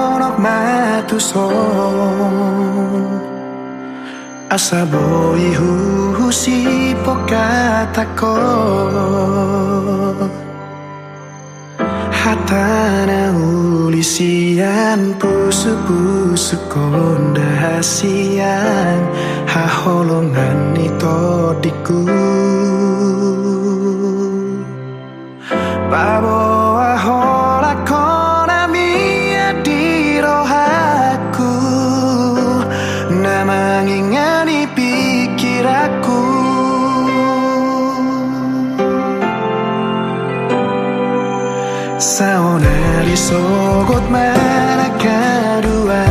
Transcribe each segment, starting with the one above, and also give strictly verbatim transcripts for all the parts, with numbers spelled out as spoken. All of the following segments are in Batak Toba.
Onok ma tuson, asa boi huhusipon hatangkon. Hata na uli sian pusuk-pusuk on, da hasian haholongan ni tondingku. Paboa holan ho na mian di rohangku, na mangingani pikiranku. Saonari sogot ma na kadua.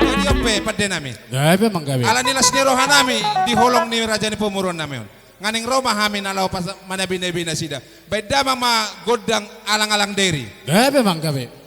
Jadi on pe pande nami. Gabe manggabe. Ala ni las ni roha nami di holong ni raja ni pamoruon nami on. Nga naeng ro ma hami na laho pas manabi-nabi nasida. Baen damang ma gondang alang-alang deri. Gabe manggabe.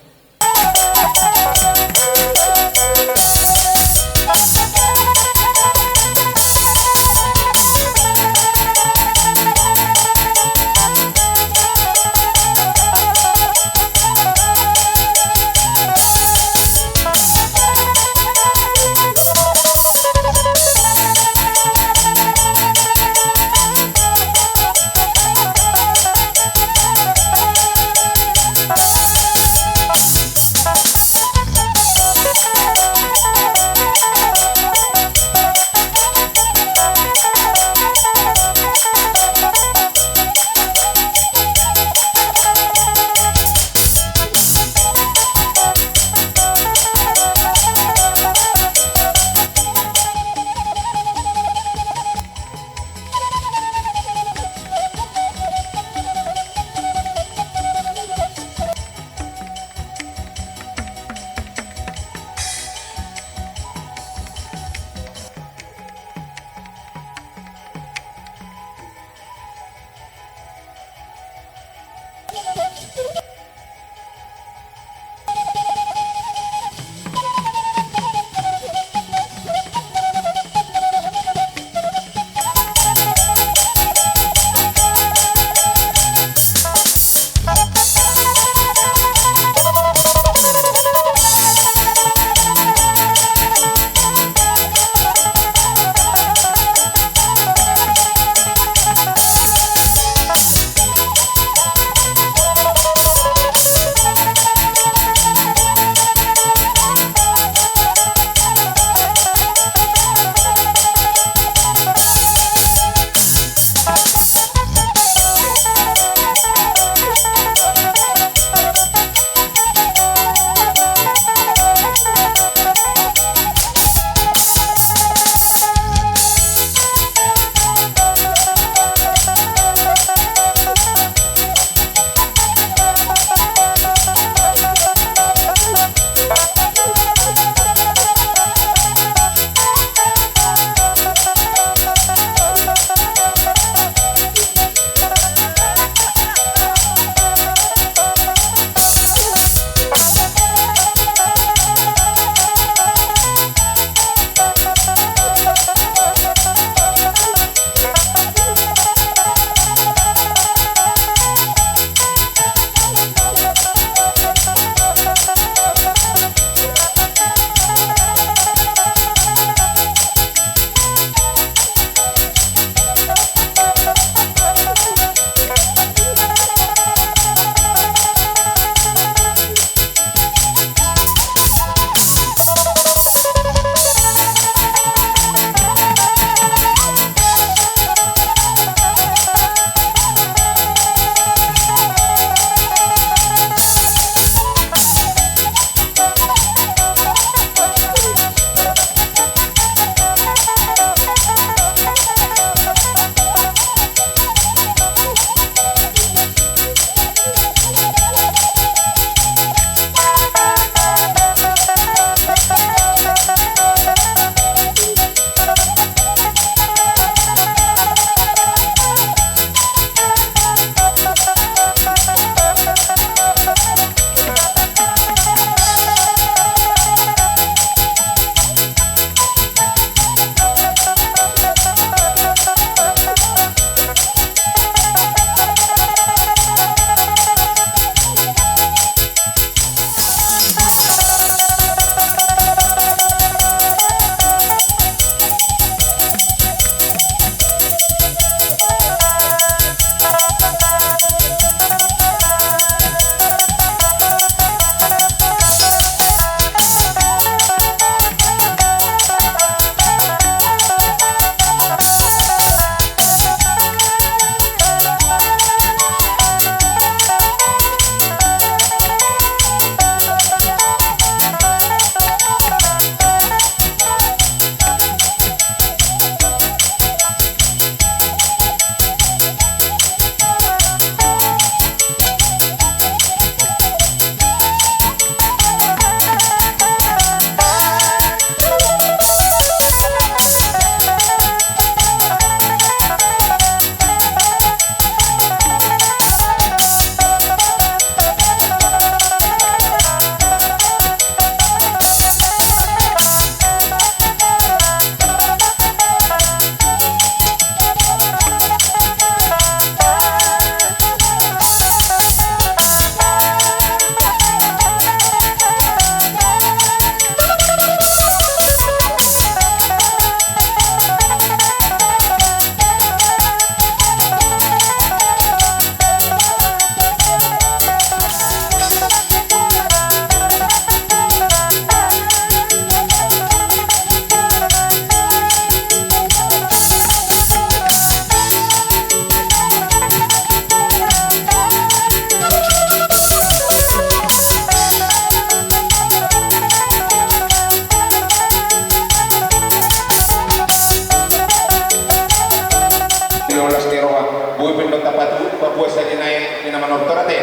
Gue pindah tempat tu Papua saja naik ni nama nortor ate.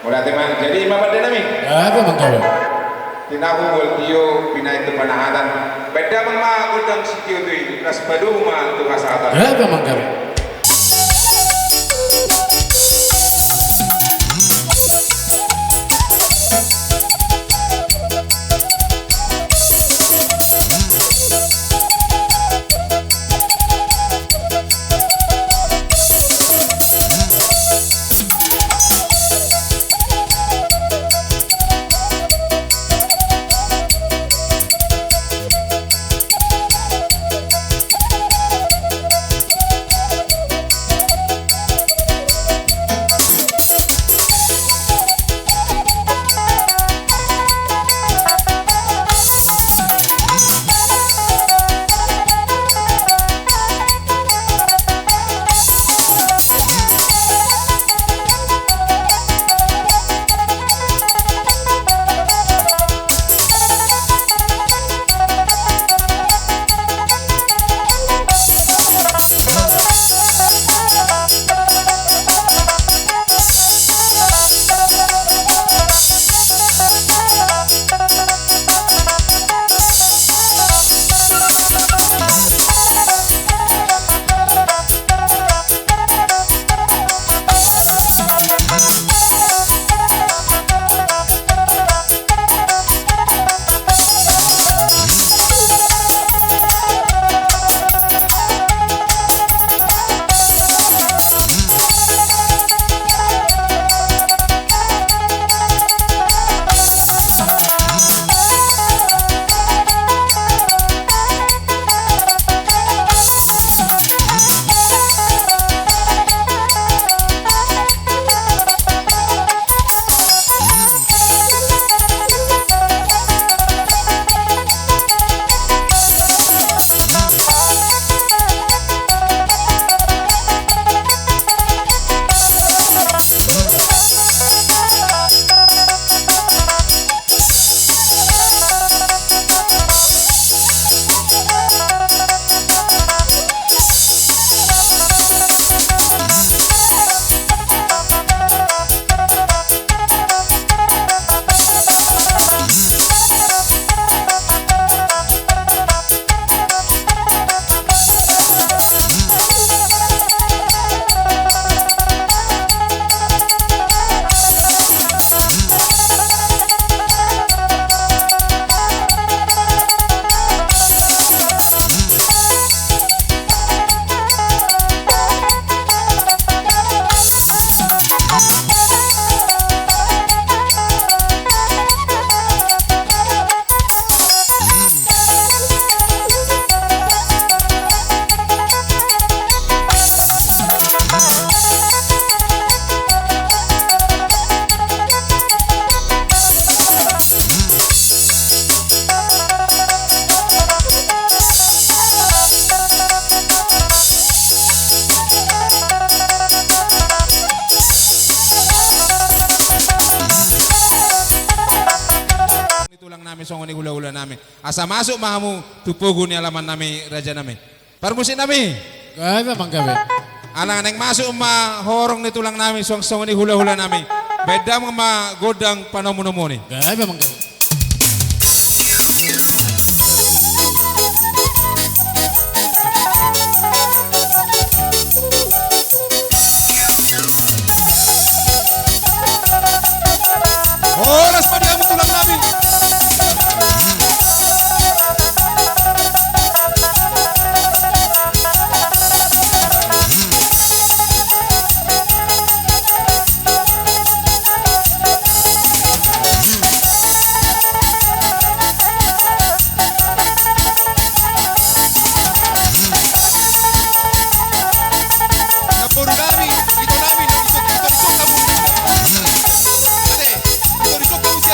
Mulai teman jadi lima pada nami. Apa manggawe? Tinahu buat tio pindah itu panahatan. Beda mama godang si tio tu ini. Ras padu ma tu masa apa? Apa manggawe? Tulang nami songon i hula-hula nami. Asa masuk ma hamu tu pogu ni alaman nami, raja nami. Parmusik nami. Gabe manggabe. Ala naeng masuk ma horong ni tulang nami songon i hula-hula nami. Baen damang ma gondang panomu-nomu ni. Gabe manggabe. Horas ma di hamu tulang nami. Namboru nami, ito nami, ito, ito, ito, hamu. Ate, ito, ito, hamu si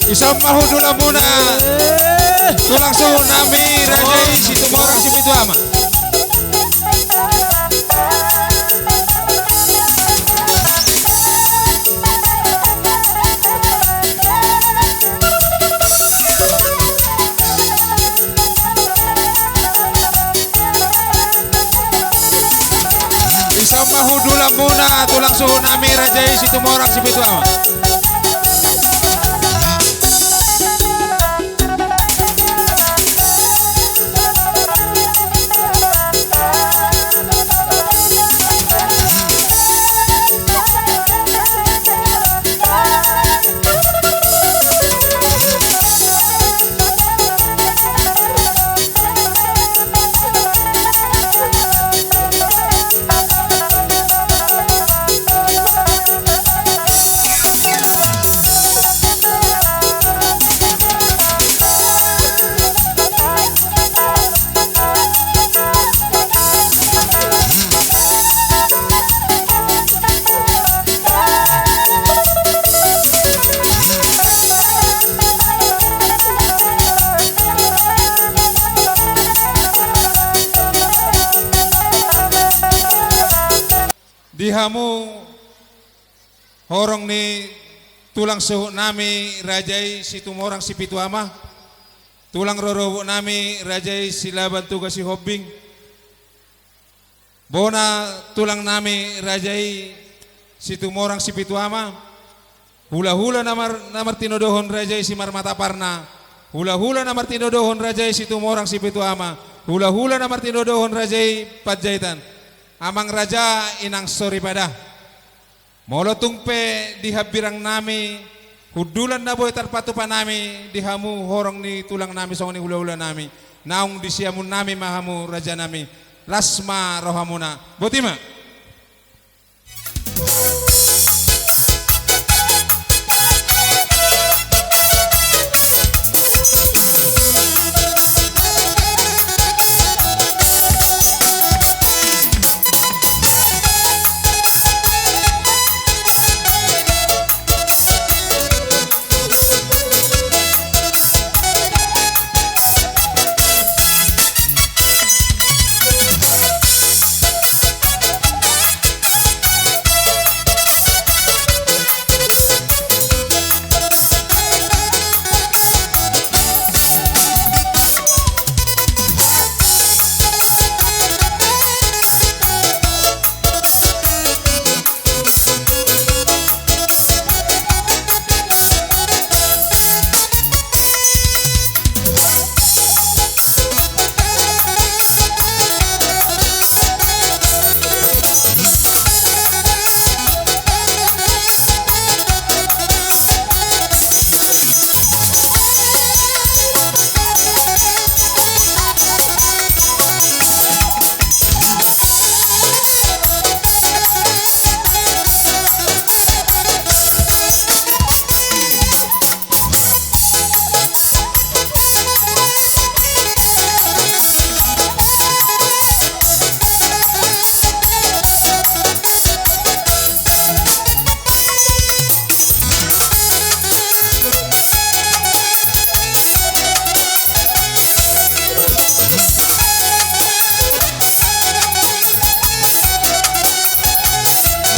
Dison ma hundulanmuna, eh, tulang suhutnami, raja i Situmorang Sipitu Ama. Dison ma hundulanmuna, tulang suhutnami, raja i Situmorang Sipitu Ama. Di hamu horong ni tulang suhutnami, raja i Situmorang Sipitu Ama, tulang rorobotnami, raja i Silaban Tuga Sihombing, bona tulangnami, raja i Situmorang Sipitu Ama, hulahula na mar-, na martinodohon raja i Simarmata Parna, hulahula na martinodohon raja i Situmorang Sipitu Ama, hulahula na martinodohon raja i Panjaitan, amang raja, inang soripada. Molo tung pe di hambirangnami, hundulan na boi tarpatupa nami di hamu horong ni tulangnami songon i hulahulanami, naung di siamunnami ma hamu rajanami, las ma rohamuna. Boti ma.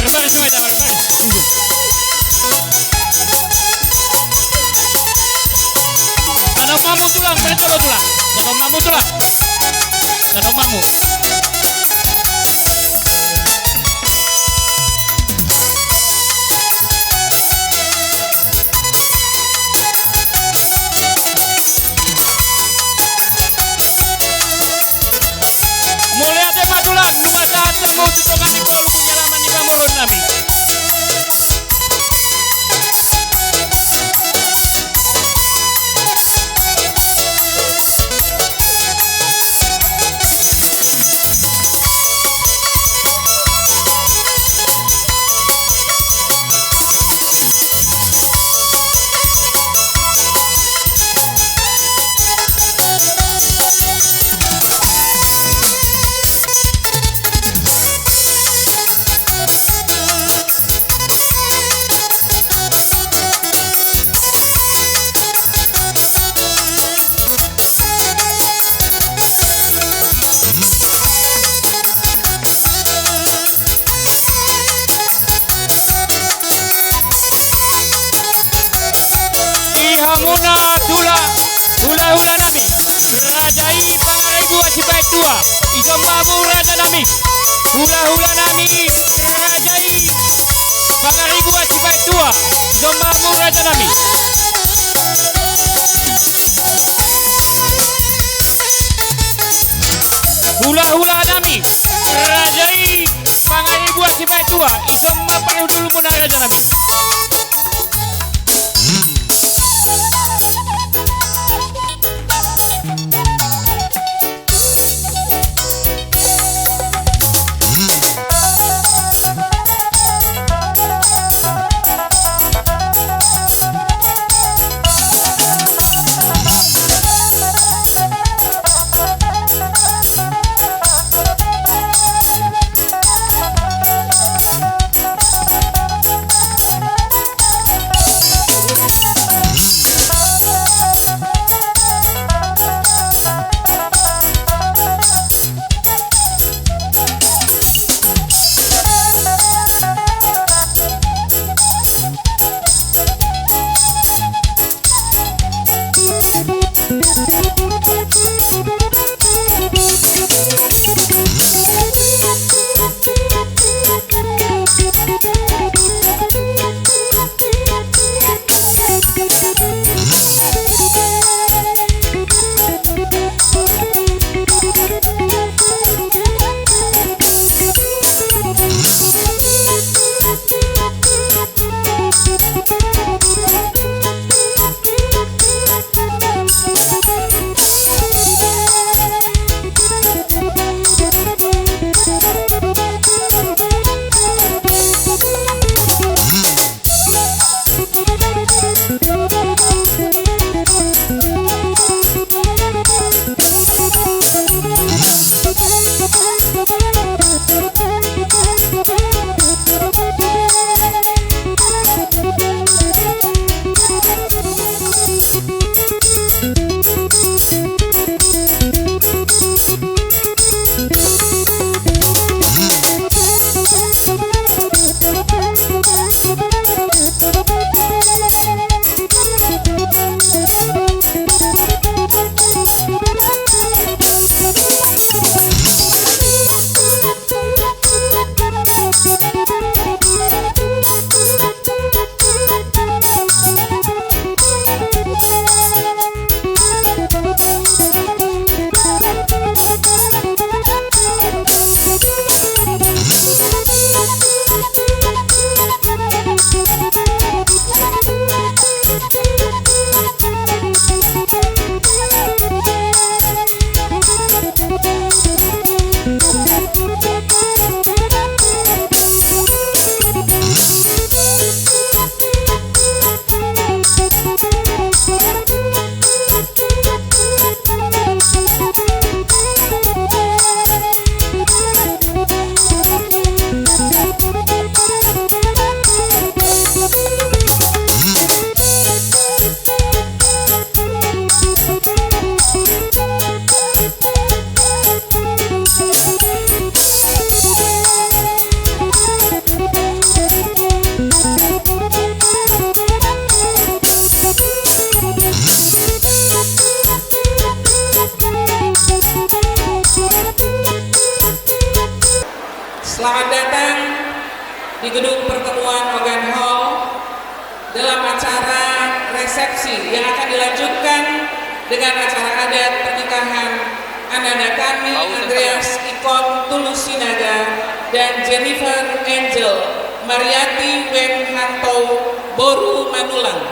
Marbaris ma hita, marbaris. Tadok mamu tulang, pajolo tulang. Tadok mamu tulang. Tadok mamu. Mauliate ma tulang, nunga sahat hamu tu dongan ni boru, pingalaman ni pamoruon nami. Hula, hula, hula nami. Raja i Pangaribuan Sipaetua. Dison ma hamu raja nami. Hula, hula nami. Raja i Pangaribuan Sipaetua. Dison ma hamu raja nami. Hula, hula nami. Raja i Pangaribuan Sipaetua. Dison ma parhundulmuna raja nami. Selamat datang di gedung pertemuan Ogan Hall dalam acara resepsi yang akan dilanjutkan dengan acara adat pernikahan ananda kami, Andreas Ikon Tulus Sinaga dan Jennifer Angel Mariati Wenhanto Boru Manulang.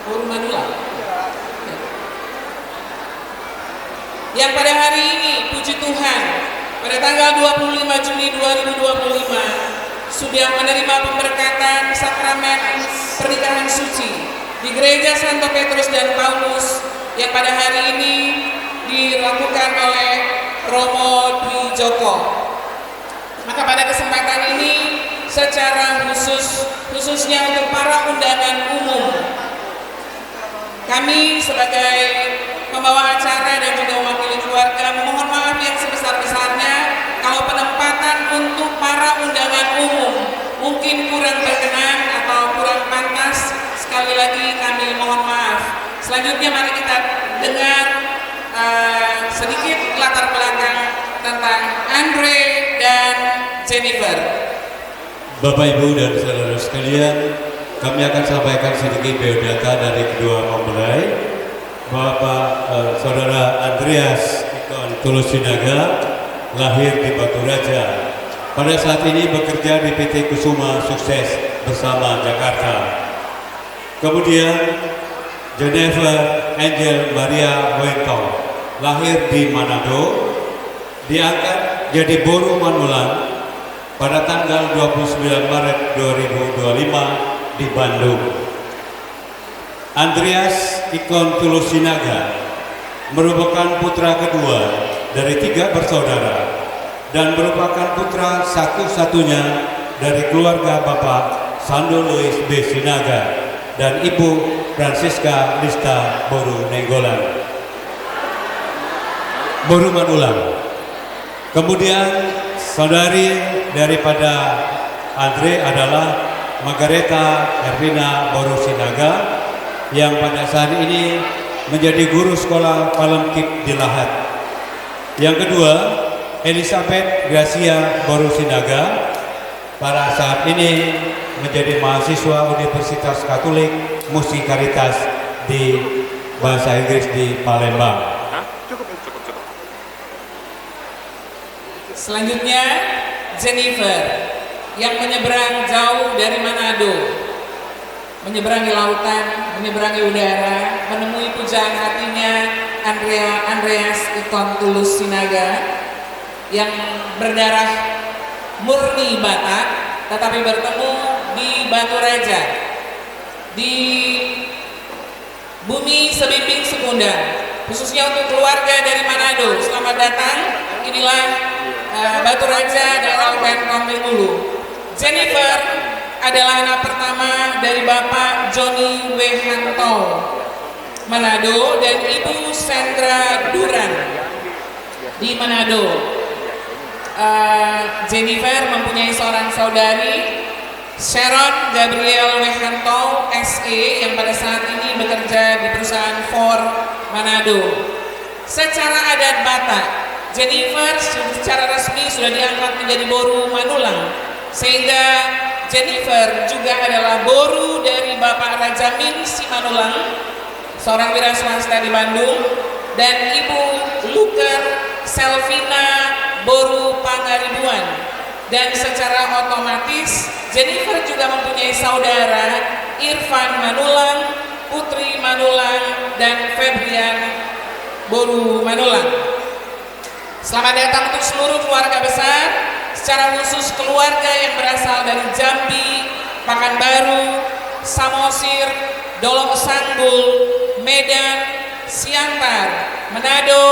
Boru Manulang. Yang pada hari ini, puji Tuhan, pada tanggal dua puluh lima Juni dua ribu dua puluh lima, sudah menerima pemberkatan sakramen pernikahan suci di Gereja Santo Petrus dan Paulus yang pada hari ini dilakukan oleh Romo Dwi Joko. Maka pada kesempatan ini, secara khusus, khususnya untuk para undangan umum, kami sebagai pembawa acara dan juga mewakili keluarga memohon maaf yang sebesar-besarnya kalau penempatan untuk para undangan umum mungkin kurang berkenan atau kurang pantas. Sekali Selanjutnya mari kita dengar, eh, sedikit latar belakang tentang Andre dan Jennifer. Bapak, Ibu, dan saudara sekalian, kami akan sampaikan sedikit biodata dari kedua mempelai. Bapak, eh, Saudara Andreas Ikon Tulus Sinaga, lahir di Batu Raja. Pada saat ini bekerja di P T Kusuma Sukses Bersama Jakarta. Kemudian, Jennifer Angel Maria Wentong, lahir di Manado, diangkat jadi boru Manulang pada tanggal dua puluh sembilan Maret dua ribu dua puluh lima di Bandung. Andreas Ikon Tulus Sinaga merupakan putra kedua dari tiga bersaudara dan merupakan putra satu-satunya dari keluarga Bapak Sando Louis B Sinaga dan Ibu Francisca Lista boru Nainggolan. Boru Manulang. Kemudian, saudari daripada Andre adalah Margareta Ervina boru Sinaga, yang pada saat ini menjadi guru sekolah Palemkib di Lahat. Yang kedua, Elizabeth Gracia boru Sinaga, pada saat ini menjadi mahasiswa Universitas Katolik Musikalitas di Bahasa Inggris di Palembang. Hah? Cukup, cukup, cukup. Selanjutnya, Jennifer yang menyeberang jauh dari Manado, menyeberangi lautan, menyeberangi udara, menemui pujaan hatinya Andrea, Andreas Ikon Tulus Sinaga yang berdarah murni Batak, tetapi bertemu di Batu Raja, di Bumi Sebimbing Segundang, khususnya untuk keluarga dari Manado. Selamat datang. Inilah, eh, Batu Raja, daerah Ubayan Kombing Ulu. Jennifer adalah anak pertama dari Bapak Joni Wehanto, Manado, dan Ibu Sandra Duran di Manado. Eh, Jennifer mempunyai seorang saudari, Sharon Gabriel Wehanto, S E, yang pada saat ini bekerja di perusahaan Ford Manado. Secara adat Batak, Jennifer secara resmi sudah diangkat menjadi boru Manulang, sehingga Jennifer juga adalah boru dari Bapak Raja Min Simanulang, seorang wira swasta di Bandung, dan Ibu Luker Selvina boru Pangaribuan. Dan secara otomatis, Jennifer juga mempunyai saudara, Irfan Manulang, Putri Manulang, dan Febrian boru Manulang. Selamat datang untuk seluruh keluarga besar, secara khusus keluarga yang berasal dari Jambi, Pakanbaru, Samosir, Dolok Sangbul, Medan, Siantar, Manado,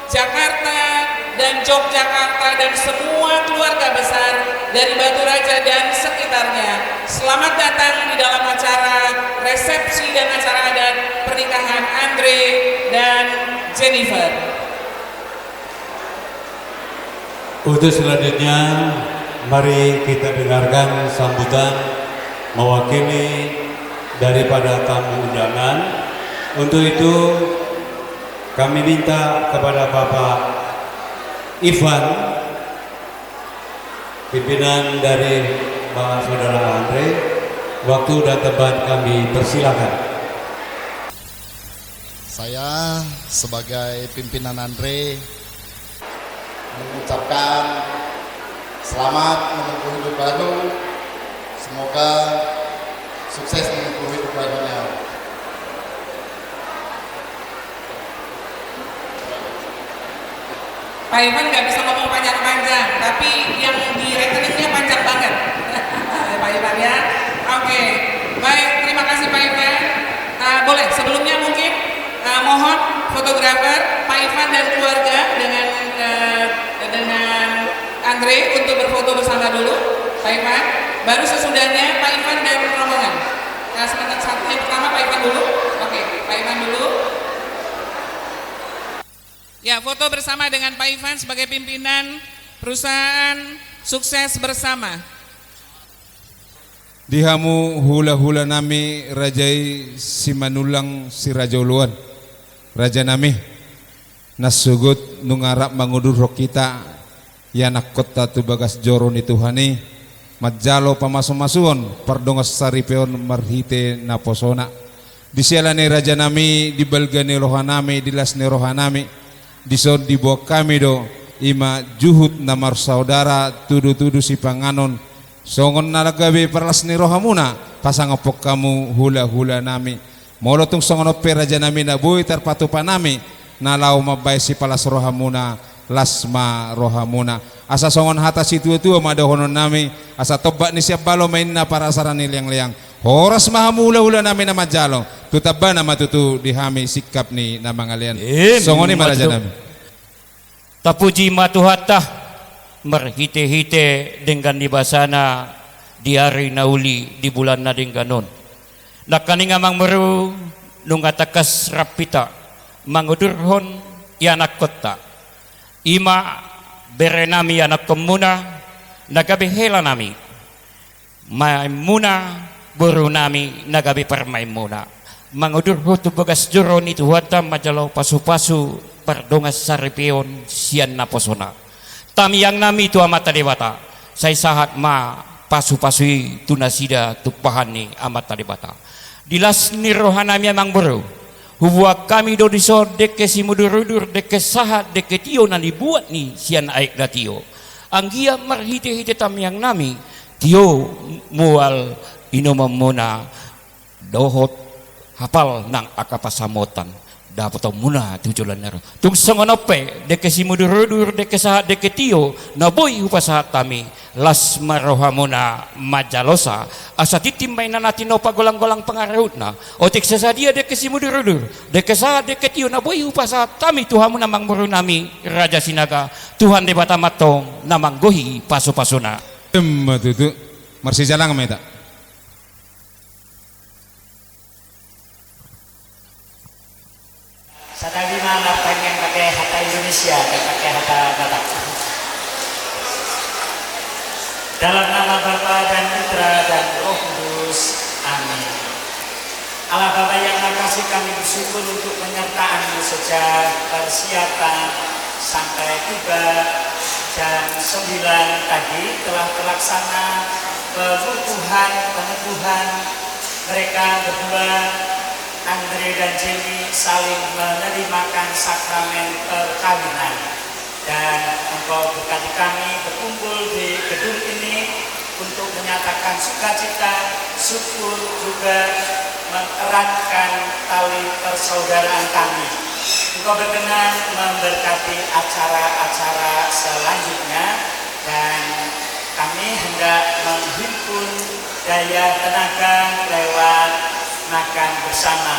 Jakarta, dan Yogyakarta, dan semua keluarga besar dari Batu Raja dan sekitarnya. Selamat datang di dalam acara resepsi dan acara adat pernikahan Andre dan Jennifer. Untuk selanjutnya, mari kita dengarkan sambutan mewakili daripada tamu undangan. Untuk itu, kami minta kepada Bapak Ivan, pimpinan dari Bapak Saudara Andre, waktu dan tempat kami persilakan. Saya sebagai pimpinan Andre mengucapkan selamat menempuh hidup baru. Semoga sukses menempuh hidup barunya. Pak Ivan nggak bisa ngomong panjang-panjang, tapi yang di rekeningnya panjang banget. Pak Ivan ya. Oke, baik, terima kasih Pak Ivan. Ah, boleh, sebelumnya mungkin, ah, mohon fotografer, Pak Ivan dan keluarga dengan, eh, dengan Andre untuk berfoto bersama dulu, Pak Ivan. Baru sesudahnya Pak Ivan dan rombongan. Nah, sebentar, satu yang pertama Pak Ivan dulu. Oke, Pak Ivan dulu. Ya, foto bersama dengan Pak Ivan sebagai pimpinan perusahaan Sukses Bersama. Di hamu hula-hula nami, raja i Simanullang Siraja Oloan, raja nami, na sogot nunga rap mangudurhon hita ianakkonta tu bagas joro ni Tuhan i, manjalo pamasu-masuon pardongansaripeon marhite naposona. Di siala ni i raja nami, di balga ni roha nami, di las ni roha nami, dison diboan hami do, i ma juhut na marsaudara, tudu-tudu sipanganon, songon na gabe parlas ni rohamuna, pasangaphon hamu hula-hula nami. Molo tung songon on pe raja nami na boi tarpatupa nami, na laho mambahen sipalas rohamuna, las ma rohamuna. Asa songon hata situa-tua ma dohonon nami, asa tombak ni siambalo ma inna parasaran ni leang-leang. Horas ma hamu hula-hula nami na manjalo, tu tambana ma tutu di hami singkap ni na mangalean. Songon i ma raja nami. Tapuji ma Tuhanta, marhite-hite denggan ni basana di ari na uli di bulan na denggan on. Nangkaning amang boru, nunga tangkas rap hita mangudurhon ianakkonta, i ma bere nami ianakkonmuna, na gabe hela nami, maenmuna, boru nami, na gabe parumaenmuna. Mangudurhon tu bagas joro ni Tuhanta manjalo pasu-pasu pardongansaripeon sian naposona. Tangiang nami tu Amanta Debata, sai sahat ma pasu-pasu i tu nasida tumpahan ni Amanta Debata. Di las ni roha nami amang boru, huboan hami do dison dengke simudur-udur, dengke sahat, dengke tio na nibuat ni sian aek na tio. Anggiat marhite-hite tangiang nami, tio mual inumonmuna dohot hapal nang angka pansamotan dapotonmuna tu joloan ni ari on. Tung songon on pe, dengke simudur-udur, dengke sahat, dengke tio na boi hupasahat hami, las ma rohamuna manjalosa, asa tintin ma inna na tinopa, golang-golang pangarahutna. Otik sai sadia dengke simudur-udur, dengke sahat, dengke tio na boi hupasahat hami tu hamuna amang boru nami Raja Sinaga, Tuhan Debata ma antong na manggohi pasu-pasuna. Emma tutu. Marsijalangan ma hita. Sadari ma martangiang pakai hata Indonesia, pakai hata Batak. Dalam nama Bapa dan Putra dan Roh Kudus. Amin. Allah Bapa yang Maha Kasih, kami bersyukur untuk penyertaan-Mu sejak persiapan sampai tiba jam sembilan tadi telah terlaksana pengukuhan, pengukuhan mereka berdua, Andre dan Jenny, saling menerimakan sakramen perkawinan. Dan Engkau berkati kami berkumpul di gedung ini untuk menyatakan sukacita, syukur, juga mengeratkan tali persaudaraan kami. Engkau berkenan memberkati acara-acara selanjutnya, dan kami hendak menghimpun daya tenaga lewat makan bersama.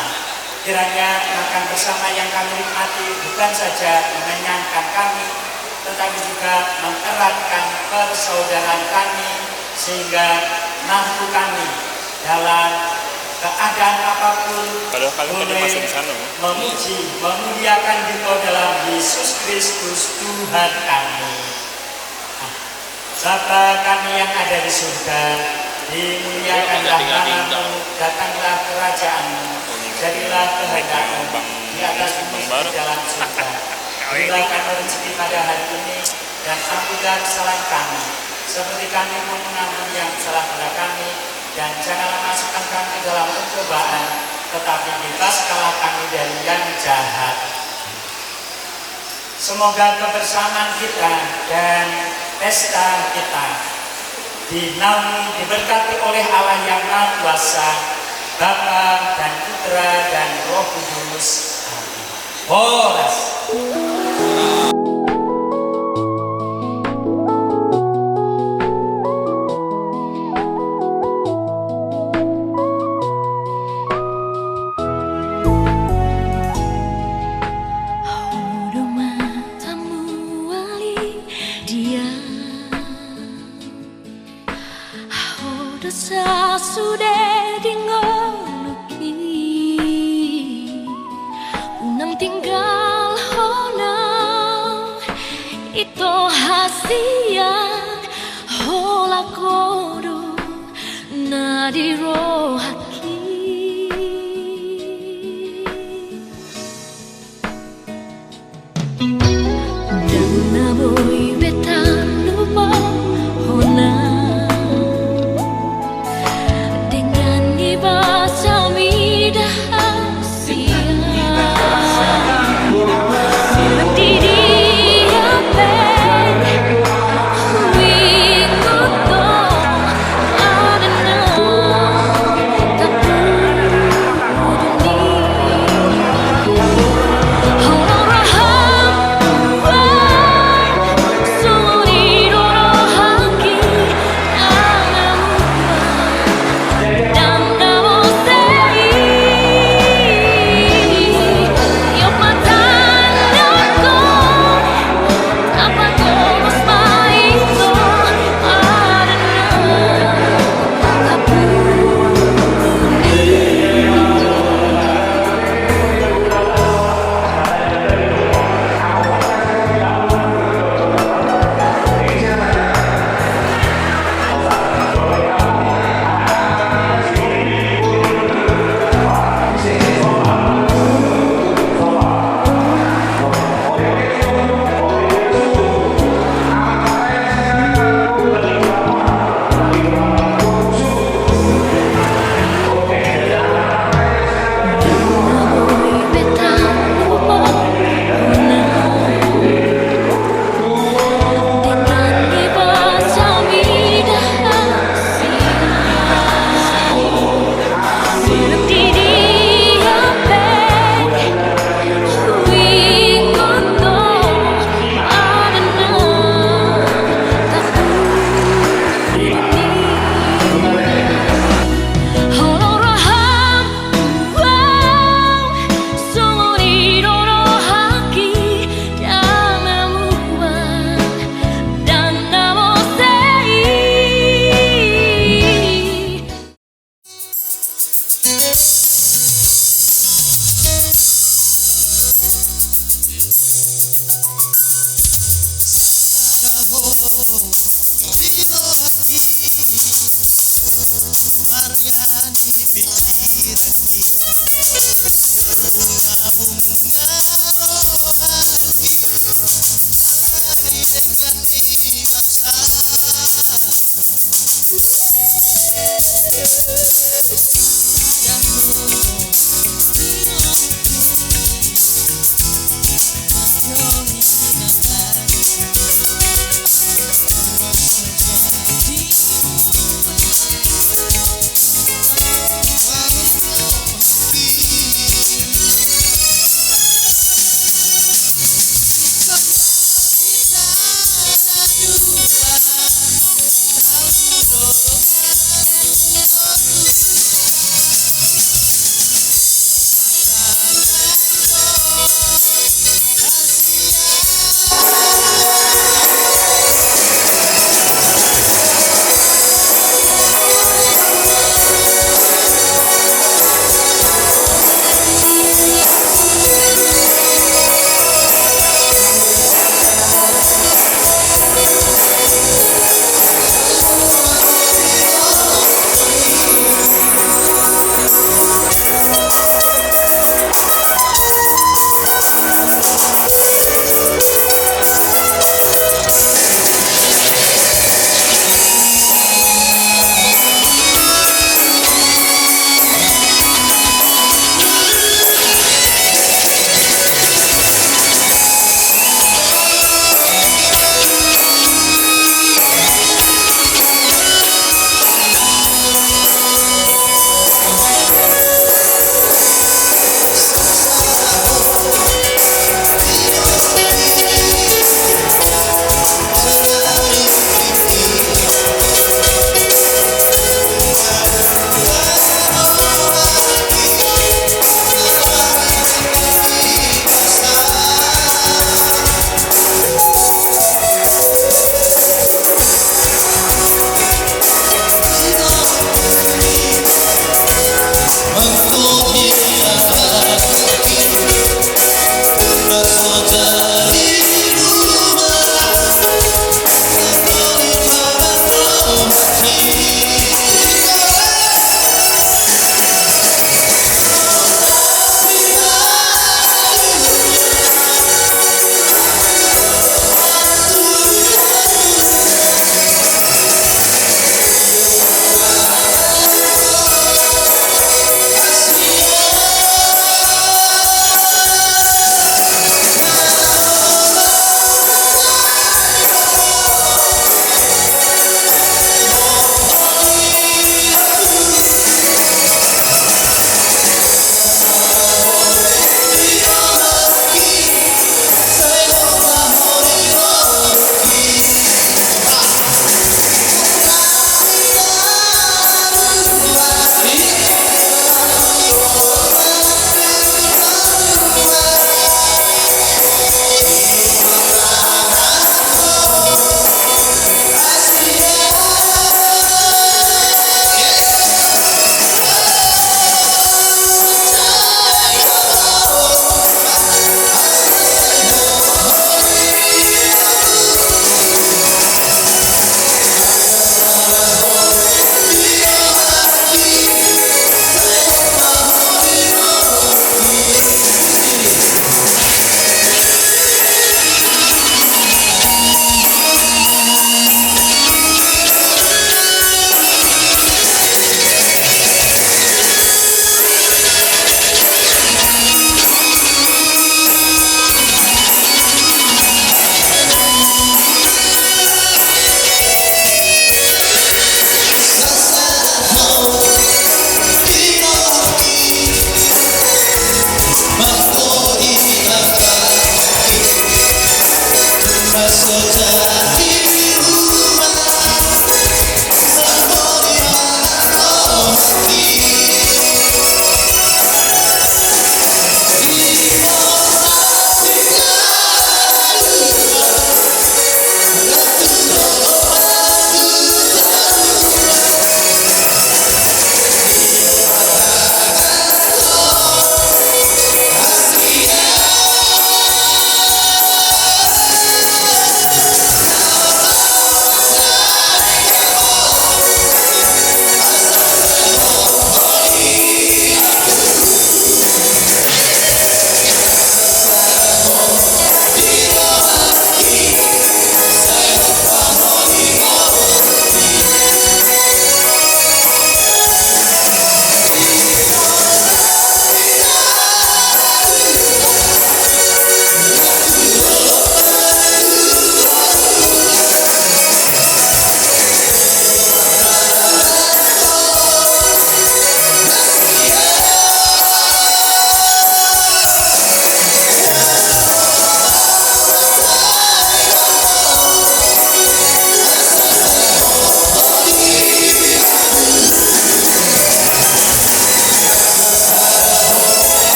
Kiranya makan bersama yang kami nikmati bukan saja mengenyangkan kami, tetapi juga mengeratkan persaudaraan kami, sehingga mampu kami dalam keadaan apapun boleh memuji, memuliakan di Engkau dalam Yesus Kristus Tuhan kami. Bapa kami yang ada di surga, dimuliakanlah nama-Mu, datanglah kerajaan-Mu, jadilah kehendak-Mu di atas bumi seperti dalam surga. Berilah kami rezeki pada hari ini, dan ampunilah kesalahan kami, seperti kami pun mengampuni yang salah pada kami, dan janganlah masukkan kami ke dalam pencobaan, tetapi bebaskanlah kami dari yang jahat. Semoga kebersamaan kita dan pesta kita dinaungi, diberkati oleh Allah yang Maha Kuasa, Bapa dan Putra dan Roh Kudus. Amin. Horas. Ahu do matamu wali dia. Ahu do sasude di ngolungki. Unang tinggalhon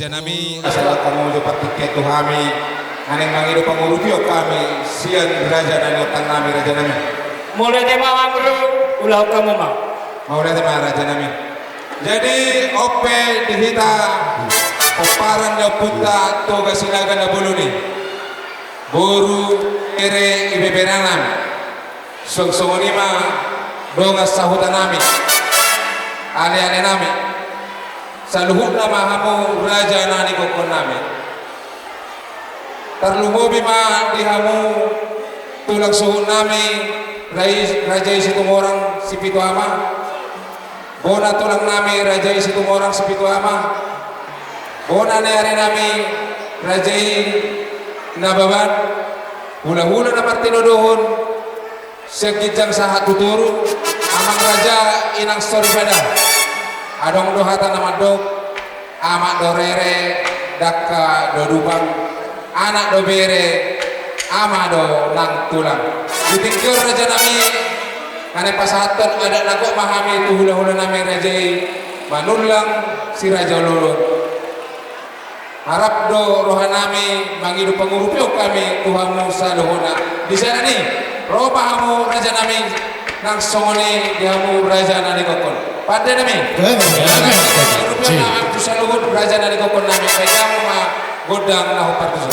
Rajanami, asa lam hamu jo partingkian tu hami, naeng mangido pangurupion hami sian raja na niontang nami, rajanami. Mauliate ma, Amru, ulahon hamu ma. Mauliate ma, rajanami. Jadi, on pe di hita pomparan ni ompunta Toga Sinaga na bolon i, boru, bere, ibeberenami. Suang songon i ma dongan sahutanami, alealenami, saluhutna ma hamu raja na nikokkonnami. Tarlumobi ma di hamu tulang suhutnami, rai-, Raja i Situmorang Sipitu Ama. Bona tulangnami Raja i Situmorang Sipitu Ama. Bona ni arinami Raja i Nababan. Hulahula na martinodohon sian ginjang sahat tu toru, amang raja, inang soripada. Adong do hata na mandok, amak do rere, dangka do dupang, anak do bere, ama do nang tulang. Di tingki on, rajanami, naeng pasahathon adat na gok ma hami tu hulahulanami raja i, manullang si raja i on. Rap do rohanami mangido pangurupion hami tu hamu saluhutna. Di siala ni i, ro ma hamu rajanami, nang songon i di hamu raja na nikokkon. Pandenami. Pangurupion nami tu saluhut raja na nikokkonnami. Bahen hamu ma gondang na hombar tuson.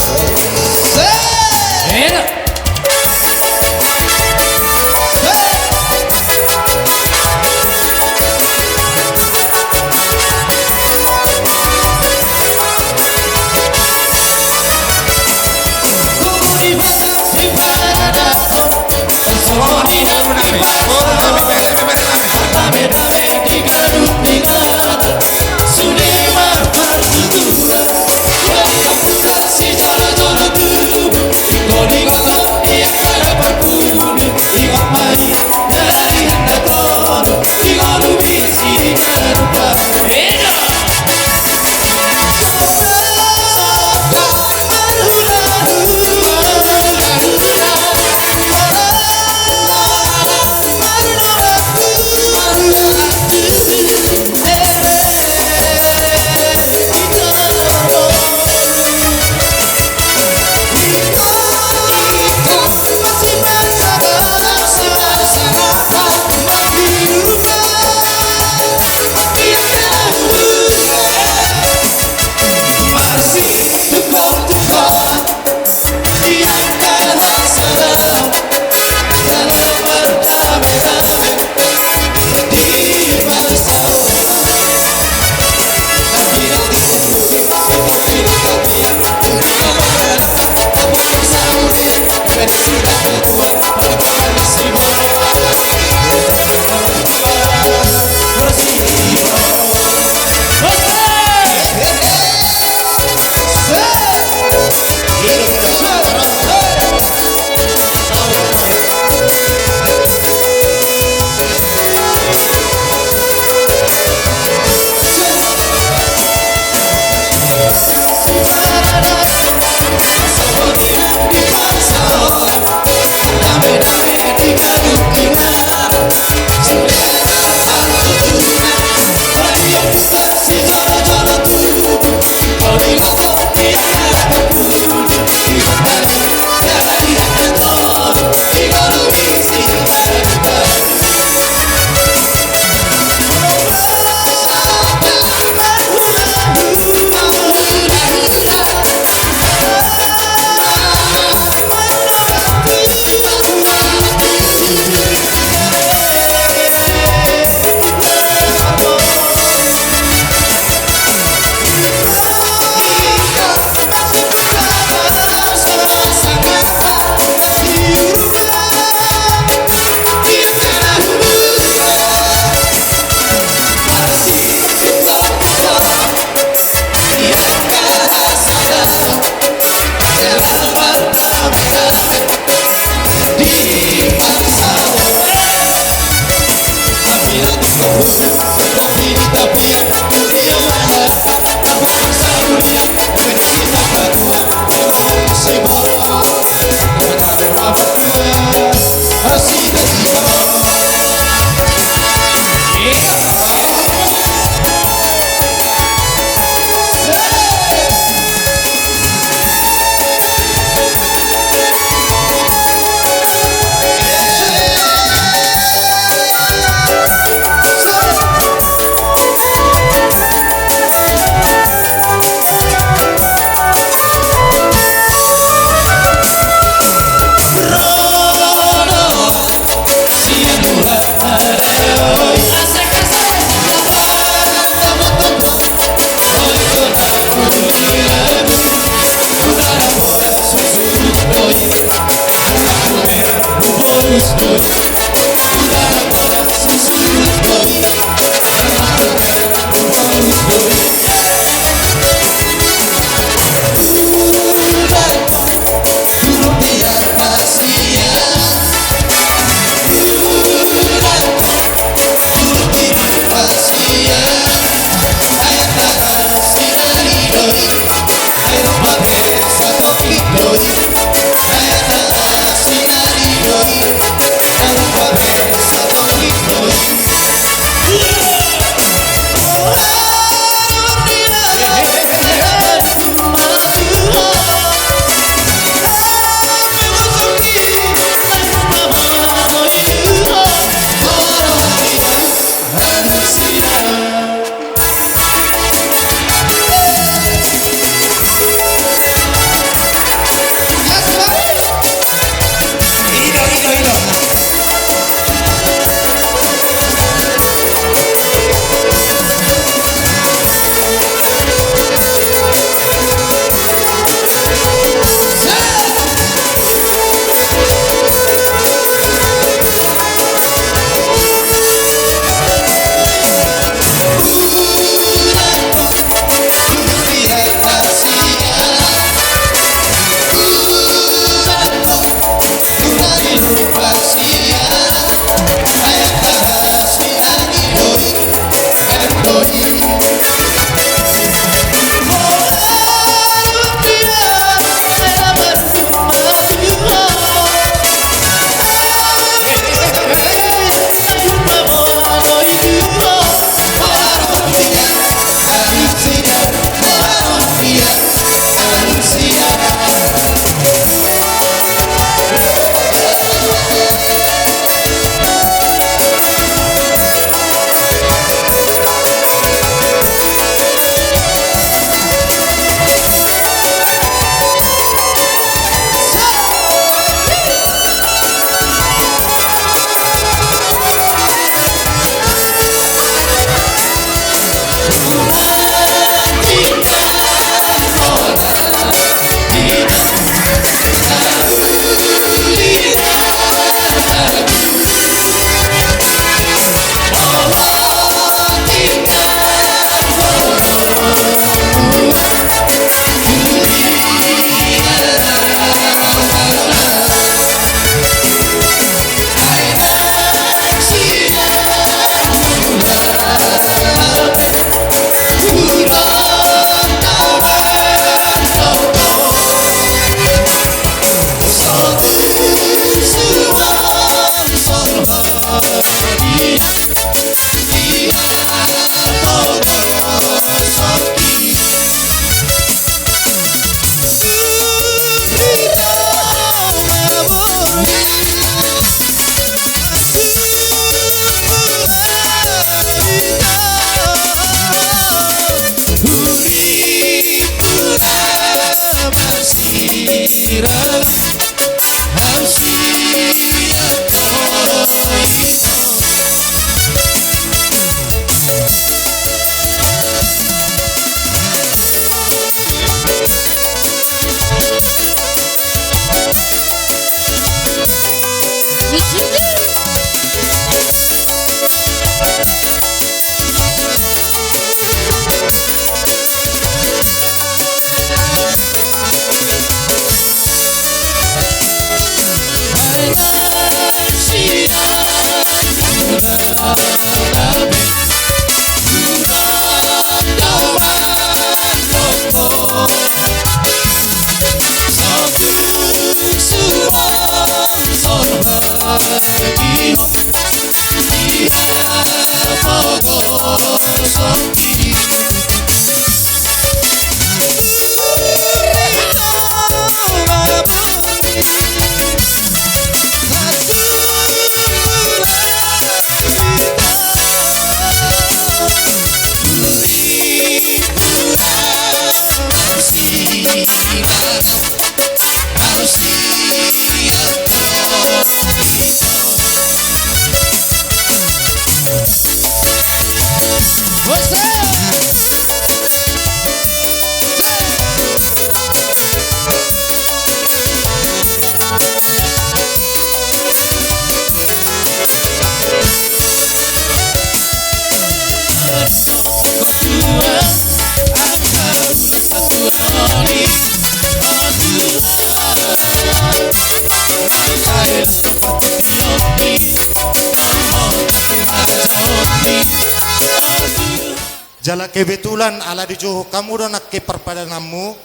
Jala kebetulan ala dijouhon hamu do nangkin parpadananmu,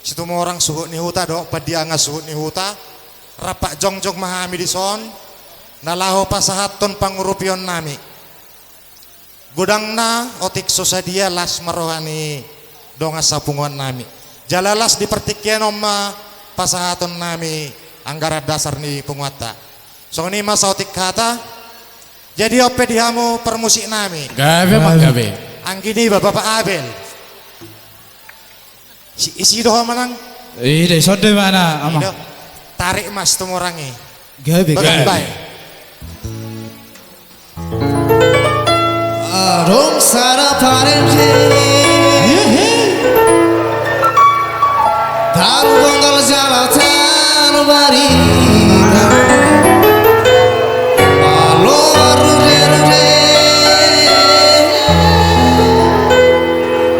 Situmorang suhut ni huta dohot Pandiangan suhut ni huta, rap jongjong ma hami dison, na laho pasahathon pangurupionnami. Godangna otik so sadia las ma roha ni dongan sapunguannami. Jala las di partingkian on ma pasahatonnami anggaran dasar ni punguanta. Songon i ma saotik hata. Jadi on pe di hamu parmusiknami. Gabe ma gabe. Anggi niba Bapak Abel. Si, isi do ho manang. Ide sonde mana ama. Tarik mas tu morangi. Gabe gabe. Adong sada parende. Taru bonggal jala taru barita. Malo rude rude.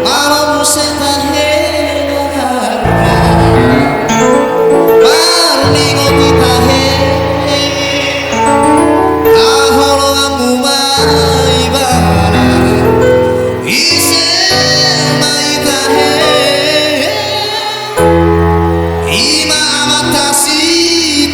Malo muse tahe. Marningot tahe. Haholonganmu ma ibana. Ise ma i tahe. Ima amanta si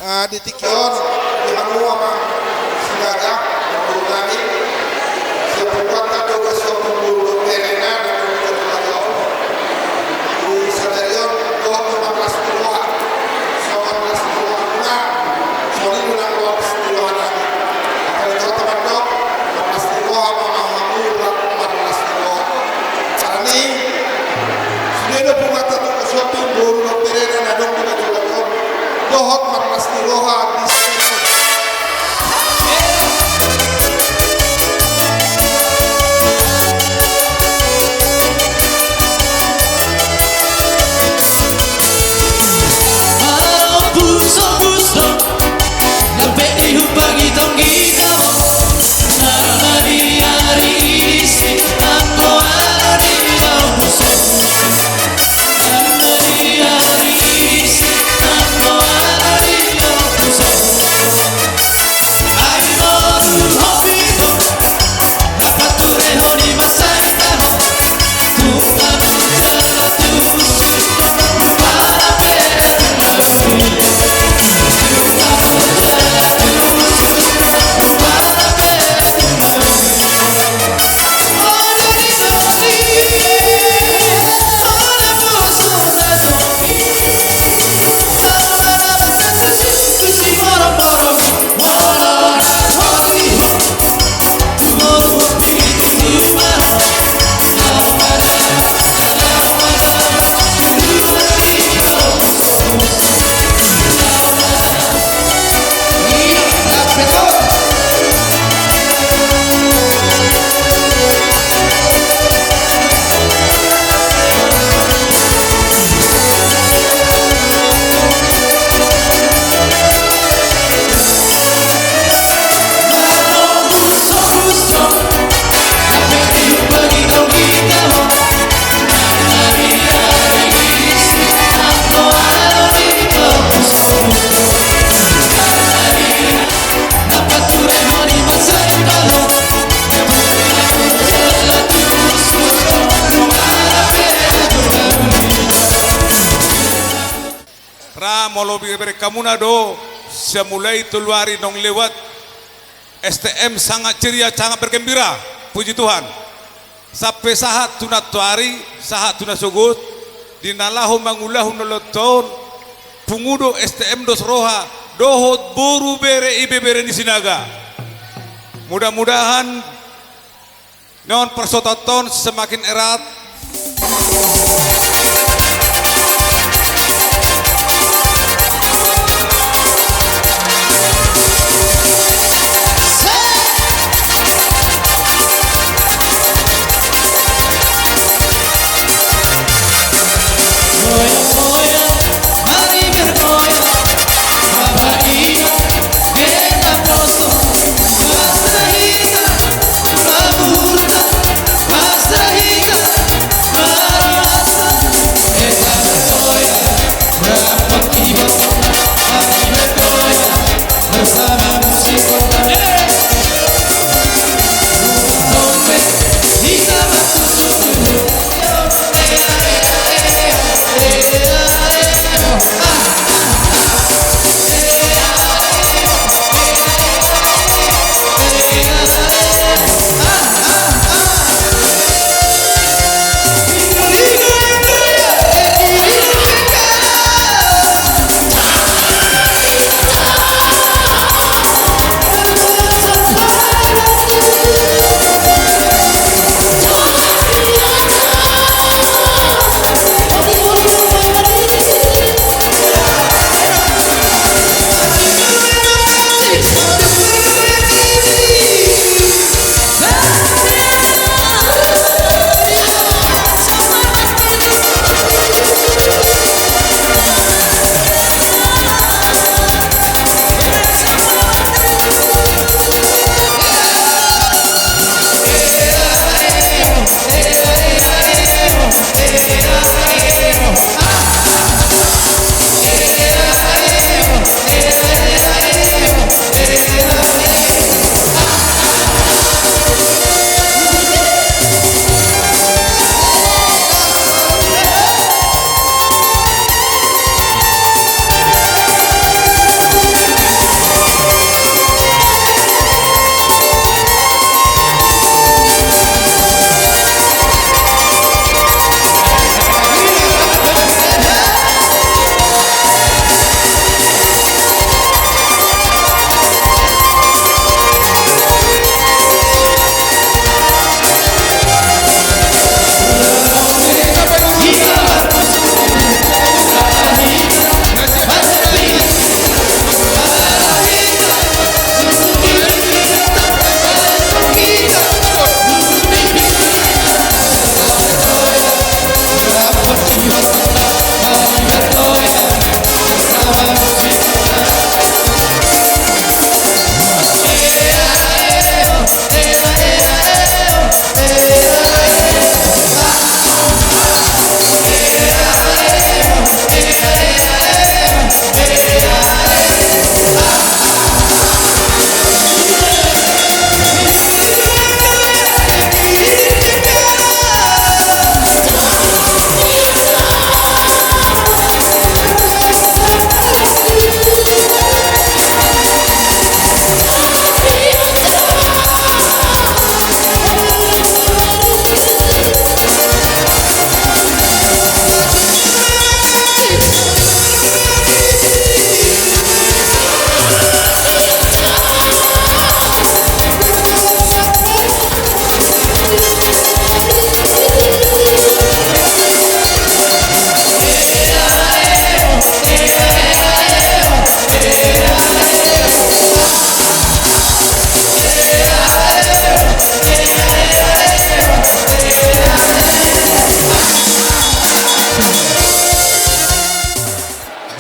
Ah, di tingki on, di hamu amang Sinaga, boru nami, sian punguanta Toga Sihombing boru dohot berena, na di sadari on, dohot do marlas ni roha. Songon las ni rohamuna, songon i do nang las ni roha nami. Apala dohot amang, dohot marlas ni roha ma hamu, rap marlas ni roha. Alani, sude do punguanta Toga Sihombing boru dohot berena na adong di bajulaon on, dohot marlas ni roha di si Ra molo bere-, bereng hamuna do, sian mulai tolu ari naung lewat, S T M sangat ceria, sangat bergembira. Puji Tuhan. Sampe sahat tu nantoari, sahat tu nasogot, di na laho mangulahon na lontong, pungu do S T M dos roha, dohot boru bere ibebere ni Sinaga. Mudah-mudahan non parsaoton semakin erat.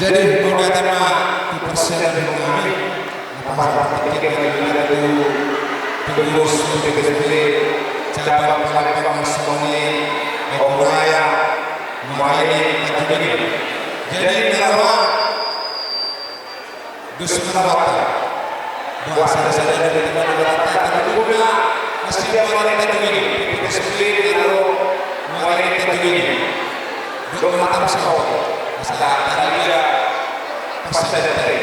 Jadi, mauliate ma tu parsiajar nami, na marhite ma hita tu pengurus P P K S B cabang Palembang songon i, Om Raya, Muarini, Tanjung i. Jadi, na roa, dos ma rohanta. Boasa sada-sada dari teman-teman, tarlumobi na siap Muarini, Tanjung i, P P K S B na ro Muarini, Tanjung i. Dok mata pesawat. Asa tarida pas sada tadi.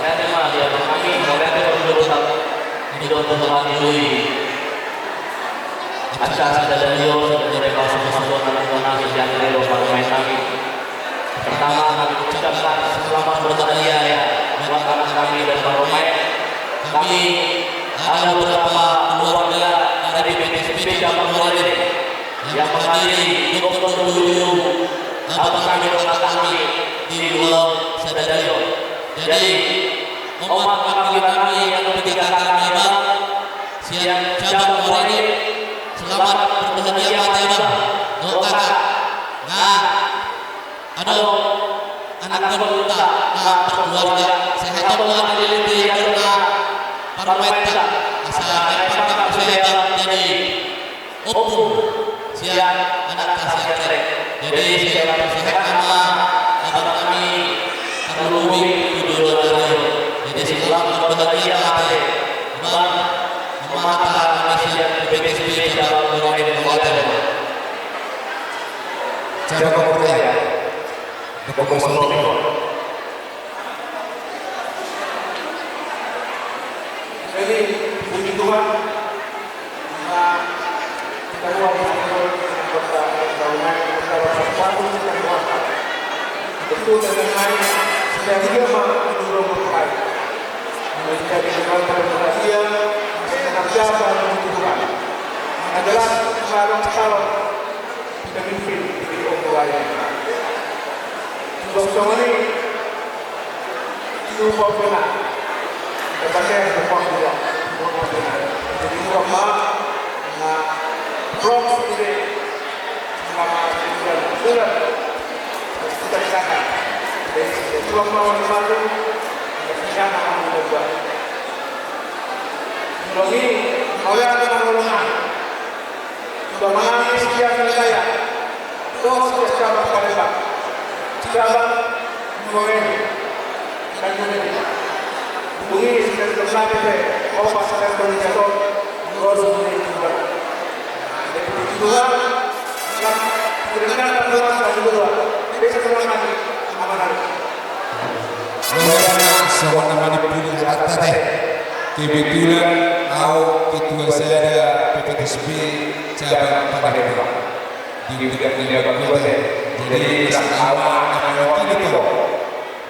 Mauliate ma di Amang nami, mauliate ma di Amang nami. Di Amang nami. Acara sadari on, sadari on, pasu-pasu nami, nami, sian Relo, parumaen nami. Pertama, kami ucapkan selamat berbahagia ya buat anak kami dan parumaen. Kami ada beberapa keluarga dari P P K S B cabang Muarini yang menghadiri dokter dulu abang kami, dokter kami di luar sadari on. Jadi, omak kami, kami yang ketiga kami, Bang, sian cabang Muarini, selamat berbahagia ma hita, Bang. Doakan. Nah, adong anak, adong keluarga, sehat ma, dilehon ma parumaenta, asa sehat ma, jadi ompung sian anak, sian tere. Jadi, sehat, sehat ma abang nami, tarlumobi di luar sadari on. Jadi, selamat berbahagia ma hita, Bang, Amanta nami sian P P K S B cabang Muarini, mauliate. Cabang Muarini. Jadi, puji Tuhan, kita ruang, kita ruang, kita ruang, kita ruang. Itu dengan lain, sudah dia mah dulu berkait. Menjadi orang berbahagia, masih tetap jaga, puji Tuhan. Adalah sekarang calon pemimpin di Om Raya. Songon i, tu pokokna, terpakai semua juga. Jadi, semua, nah, prok ini, selama sebulan, bulan, kita di sana. Jadi, semua mau dibantu, kita di sana, mau dibantu. Jadi, oleh karena pertolongan, Tuhan menangis dia menilai. Dos dia cabang Palembang. Cabang Muarini. Dan ini. Bumi sudah terjadi deh. Kau pas ada penjatuh. Dos bumi juga. Jadi Tuhan, terdengar Tuhan dan dua. Bisa Tuhan lagi. Aman hari. Mauliate ma, songon na manang pudi hata te. Kebetulan au ketua sada P P K S B cabang Palembang. Di bidang ni abang tua te. Jadi, sang au ma na mewakili tu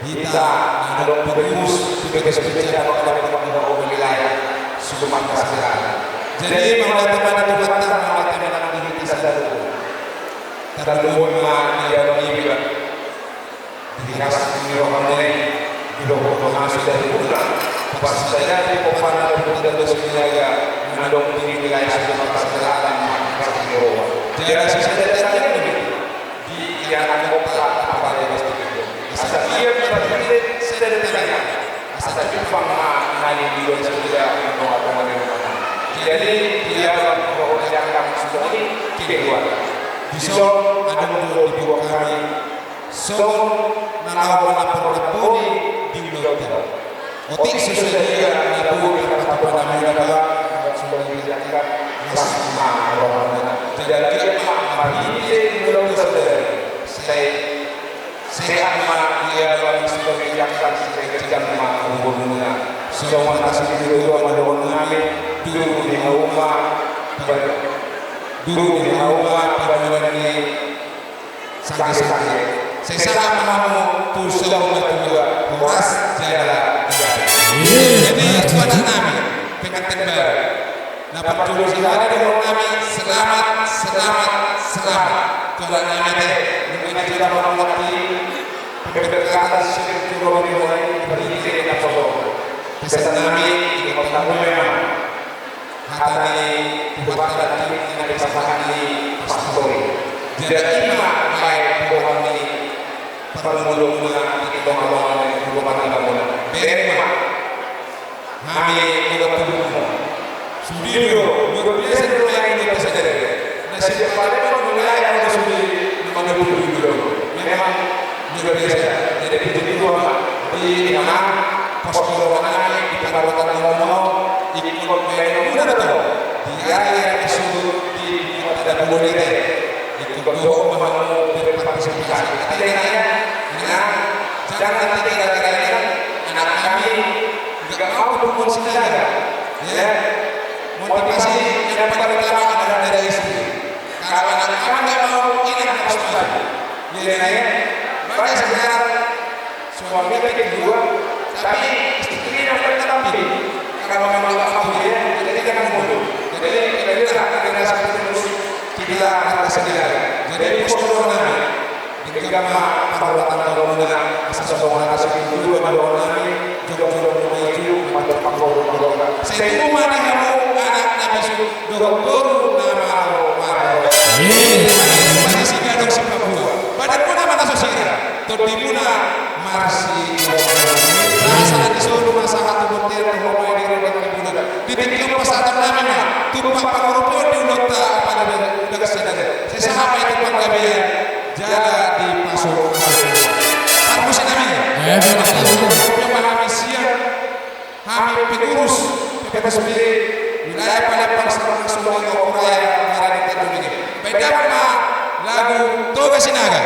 hita na adong pengurus P P K S B cabang Palembang, wilayah Sumatera Selatan. Jadi, mauliate ma di Tuhanta, mauliate ma di hita sadari. Tarlumobi ma di abang i, Bang. Di hita sendiri rohani, di rohani sudah dibuka. Pas saja di Kopana dan Bunda Sinaga, na adong di wilayah Sumatera Selatan, pas di Jawa. Jadi, sudah datang ini. Di yang ada kota, apa dia pasti itu. Asal dia berpikir, sudah datang. Asal Jepang, nah, di luar sudah, mau apa, mau apa. Jadi, dia rohani yang kami sudah ini, keluar. Di sana, ada dua, dua kali. Songon na laho manampar na boi di ulaonta. Otik so sadia na boi na patupahon nami, Bang, songon i, las ma rohana. Jadi, ma marhite ulaonta sadari. Sai sehat ma ia, Bang, songon i, las ma umurna. Songon na sisitutua ma dohonon nami, duru ni hauma, duru ni hauma, panoan ni sanggesangges. Sai sahat ma hamu tu saur matua, horas jala gabe. Jadi, tu anak nami, pengantin baru. Na parjolo sahali dohonon nami, selamat, selamat, selamat. Tu anak nami te, nunga dicula ma hamu di pemberkatan sirip tu robi mulai, berhenti na poso. Pesan nami, di kota mulai. Hata ni Tuhanta, hata ni pasahat ni pastor i. Jadi ima baen dohonon ni Parmulona di tonga-tonga ni Kabupaten Lamongan. Bere ma. Hami mengatakan sudido, luar biasa do lain di sadari. Na siapa pun mulai ada sudi mengatakan sudido. Memang luar biasa. Jadi puji Tuhan, di mana pos corona di Kabupaten Lamongan ikut main muda datang. Di area yang sudah di Kabupaten Lamongan. Ikut dohot ma hamu berpartisipasi. Artinya, ya, jangan nanti gara-gara ini anak kami nggak mau dukung Sinaga. Ya, motivasi yang paling utama adalah dari istri. Kalau anak kami nggak mau, ini harus maju. Ya, ya, ya. Banyak sekarang suaminya kedua, tapi istrinya bertetapi. Kalau memang tak mampu ya, jadi jangan mundur. Jadi kita lihat generasi penerus kita harus segera. Jadi posko nami, dengan parwatan kalau mengenal asal seorang generasi kedua, kalau nami, jauh-jauh maju, maju, maju, maju. Saya cuma dengan anak nami sudah turun nama. Masih gadong si Papua. Pada pun nama naso sira. Tondimuna marsi. Rasa di solo masa hatu botir di Roma di Roma di Buda. Di tingki pasaran nami ma. Tumpak pangoropion di ulota apa ada udah kesadaran. Saya sama itu panggabean. Jala di masuk. Parmusi nami. Eh, benar. Pangoropion malam siang. Hami pengurus P P S B wilayah Palembang Selatan Sungai Okuraya Mara di Tanjung Tinggi. Baik, damang ma lagu Toga Sinaga.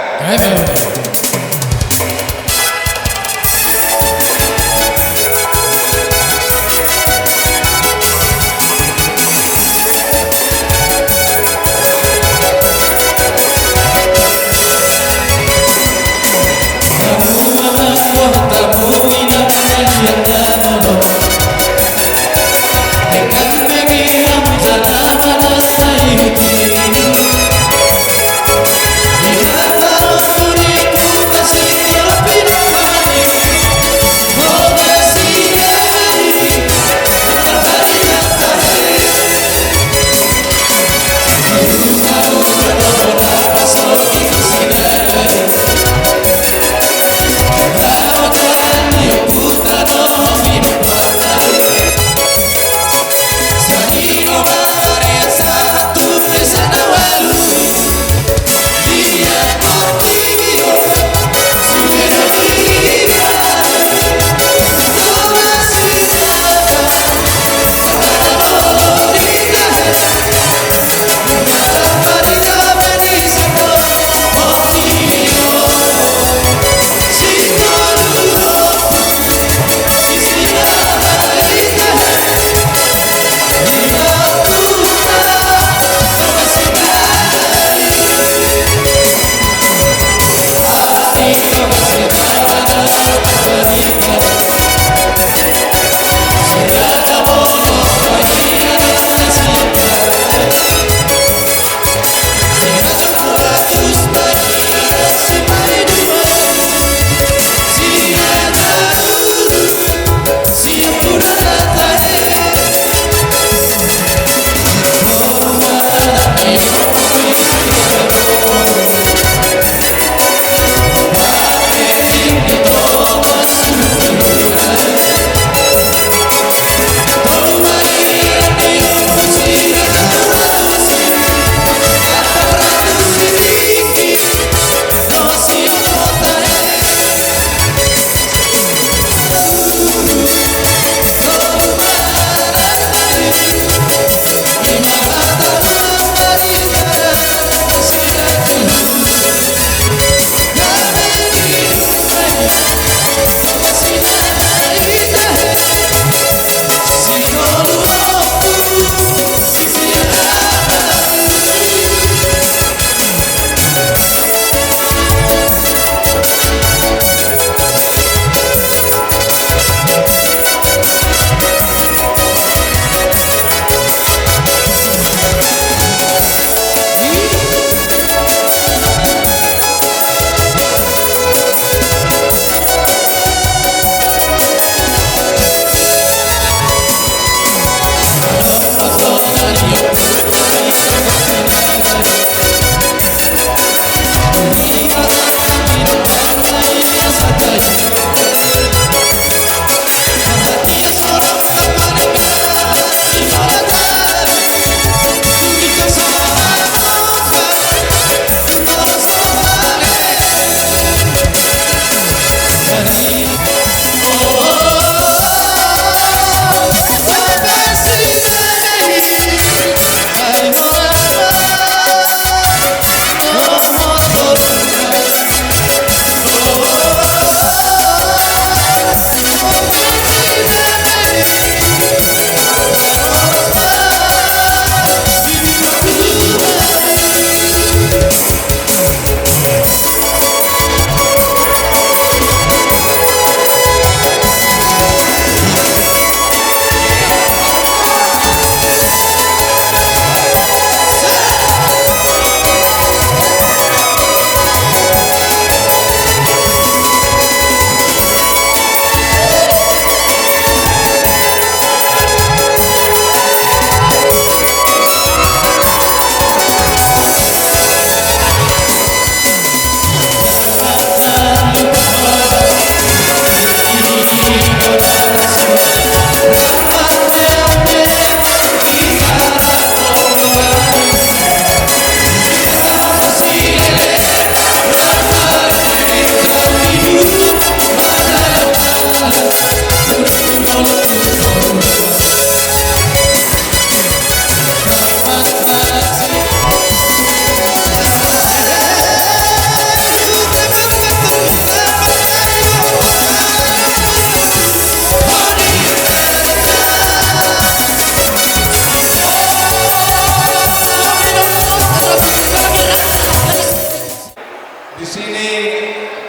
Di sini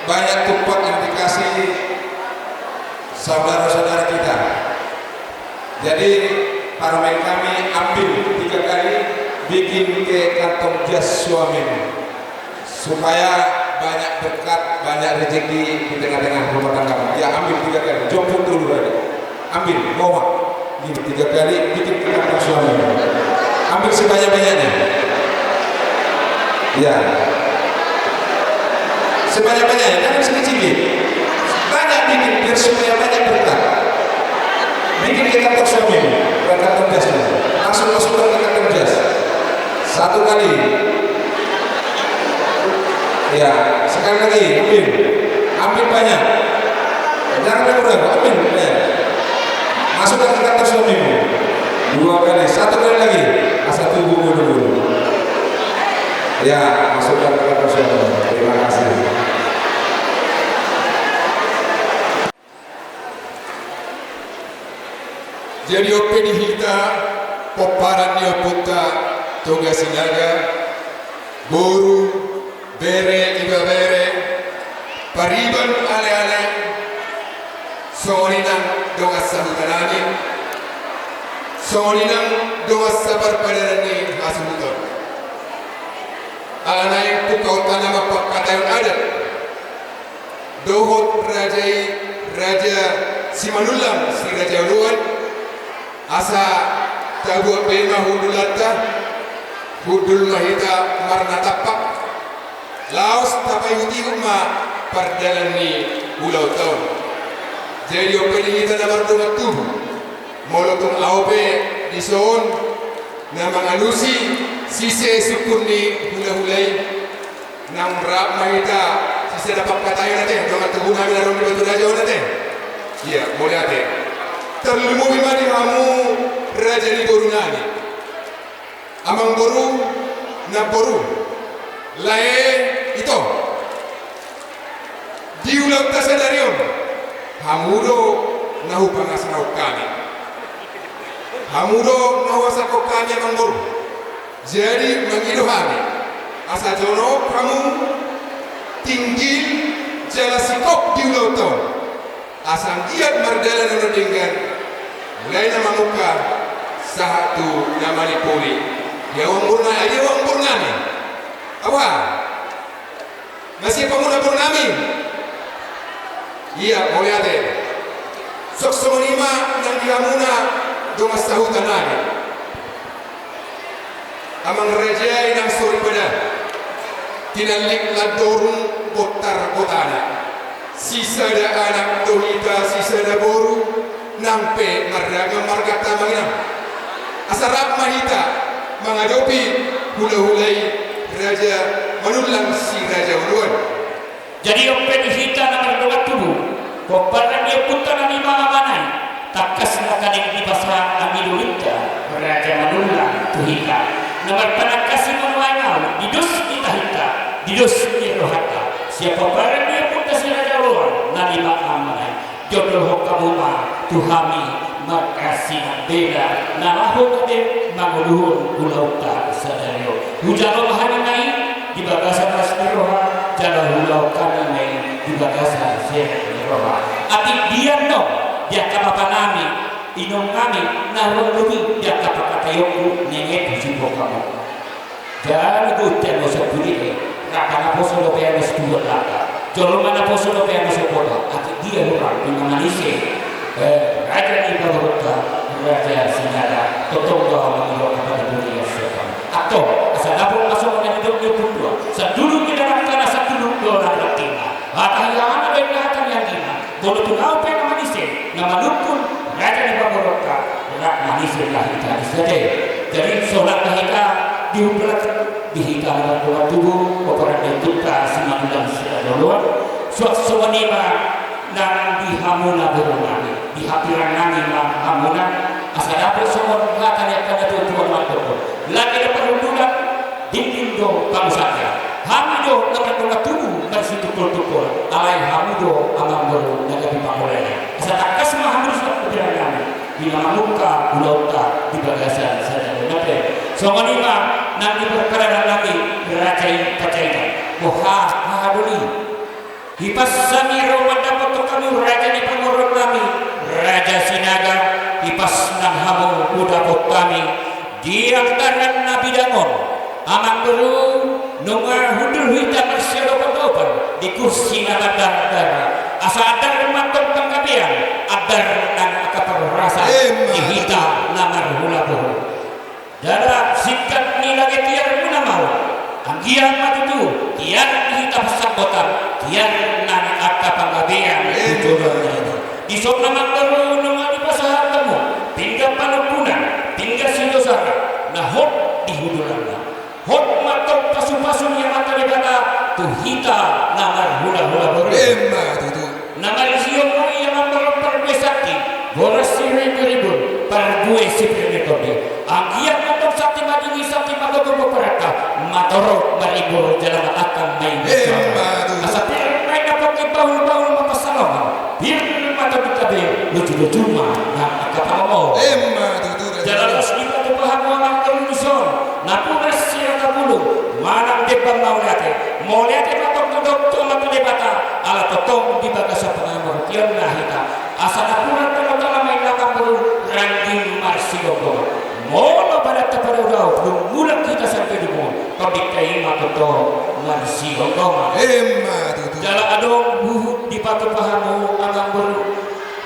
banyak tumpak yang dikasih saudara-saudara kita. Jadi, parumaen kami ambil tiga kali, bikin ke kantong jas suamimu. Supaya banyak berkat, banyak rezeki di tengah-tengah rumah tanggamu. Ya, ambil tiga kali. Jomput dulu tadi. Ambil, bawa. Ini tiga kali, bikin ke kantong suamimu. Ambil sebanyak-banyaknya. Ya. Sebanyak-banyaknya, jangan sedikit-sedikit. Banyak bikin, biar supaya banyak berkat. Bikin ke kantong suamimu, ke kantong jasmu. Langsung masukkan ke kantong jas. Satu kali. Ya, sekali lagi, ambil. Ambil banyak. Jangan ragu-ragu, ambil. Ya. Masukkan ke kantong suamimu. Dua kali, satu kali lagi. Asa tubu dulu. Ya, masukkan ke kantong suamimu. Terima kasih. Jadi on pe di hita, pomparan ni ompunta Toga Sinaga, boru, bere, ibebere, pariban, aleale, songon i nang dongan sahuta nami, songon i nang dongan saparpadanan ni hasuhuton. Alana i pungkaonta na mamparkataion adat dohot raja i, Raja Simanullang Si Raja Oloan, asa tabuat be ma hundullanta, hundul ma hita marnatampak, laos tapaihut-ihut ma pardalan ni ulaonta on. Jadi on pe di hita na mardongan tubu, molo tung ahu pe dison na mangalusi sise sungkun ni hulahula i, nang rap ma hita sisada pangkataion ate, dongan tubu nami na adong di Batu Raja on ate. Ia, mauliate. Tarlumobi ma di hamu raja ni boru nami. Amangboru, namboru, lae, ito. Di ulaonta sadari on, hamu do na hupangasahon hami. Hamu do na huasahon hami, amangboru. Jadi mangido hami asa jonok hamu tinggil jala sikop di ulaonta on. Asa anggiat mardalan na denggan, mulai na mamungka sahat tu na manimpuli. Di hamu amangboru nami, di hamu amangboru nami. Apa? Masipa muna boru nami. Ia, mauliate. Songon i ma nang di hamuna dongan sahuta nami. Amang raja i nang soripada, tinallik landorung bontar botana. Sisada anak do hita, sisada boru, nang pe marragam marganta, amang inang. Asa rap ma hita mangadopi hulahula i, Raja Manullang Si Raja Oloan. Jadi on pe di hita na mardongan tubu, pomparan ni ompunta nami ma amana i, tangkas ma taning dibasa anggi dolitta Raja Manullang tu hita. Na marpanangkasi ma nuaeng ahu di dos ni tahinta, di dos ni rohanta, sian pomparan ni ompunta Si Raja Oloan nami ma amana i. Jotjolhon hamu ma tu hami markas sinambela na laho gabe mangoluhon ulaonta sadari on. Hujalo ma hami ma i di bagasan las ni roha, jala huulahon hami ma i di bagasan serep ni roha. Atik dia annon di angka bapa nami, inong nami, na ro dope di angka pangkataionku, nunga hujumpa hamu. Jala gottian do sampulu i, rap na poso dope annon situan laka. Jolma na poso dope annon siboto. Atik dia hurang di na manise, eh, raja ni pamoruonta, Raja Sinaga, tongtong do ahu mangido kepada beliau siapa. Antong, asa dapot ma songon na nidok ni ompunta. Sanduduk ni dalanna, sanduduk do langkatna. Hata ni anggi, hata ni anggina. Molo tung ahu pe na manise, na manungkun raja ni pamoruonta, rap manise ma hita di sada. Jadi sonang ma hita di humbal, di hita na mardongan tubu, pomparan ni ompunta Simanullang Si Raja Oloan. Suang songon i ma nang di hamuna boru nami, di hambirang nami ma hamuna, asa dapot songon hata ni angka na tuatua mandok, lage do parhundulan, dinding do pangusakna. Hami do na mardongan tubu marsitungkoltungkol, alai hamu do amangboru na gabe pangolana. Asa tangkas ma hamu di son, hambirang nami, di na mamungka ulaonta di bagasan sada on. Songon i ma nang di parpadanan nami, raja i Panjaitan. Boha, haha doli. Hipas hami ro mandapothon hamu raja ni pamoruon nami, Raja Sinaga, hipas nang hamu hudapot hami di anggaran na bidang on. Amang boru, nunga hundul hita marsiadopan-dopan di kursi na mandardara. Asa andar ma antong panggabean, andar nang angka parhorasan di hita na marhula boru. Jala singkat ni lage tiar muna mau. Anggiat ma tutu tiar di hita pasambotan, tiar nang angka panggabean tu joloan ni hita. Dison amang boru nunga dipasahat hamu pinggan panungkunan, pinggan sidosaran na hot di hundulanna. Hot ma antong pasu-pasu ni Amanta Debata tu hita na marhula-hula boru. Emma tutu. Na marsiom ma i amang boru parbue santi, boras sirimbur-rimbur, parbue sipir ni tondi. Anggiat ma antong santi madingin, santi magogo paranta, matorop maribur jala matangkang main. Emma tutu. Asa pir ma i na pongki, bahul-bahul ma pansalongan, pir ma tondi tabe, luju-luju ma nang angka palomo. Emma tutu. Jala las dipatupa hamu amang boru dison, napuran sirata bulung, manang demban mauliate. Mauliate ma antong tu Amanta Debata, ala tongtong di bagasan pangamotionna hita. Asa napuran tano-tano ma i amang boru, rangging marsigomgoman. Molo badanta padao-dao, dung mulak hita sian kedumun, tondinta i ma tongtong marsigomgoman. Emma tutu. Jala adong huhut dipatupa hamu amang boru,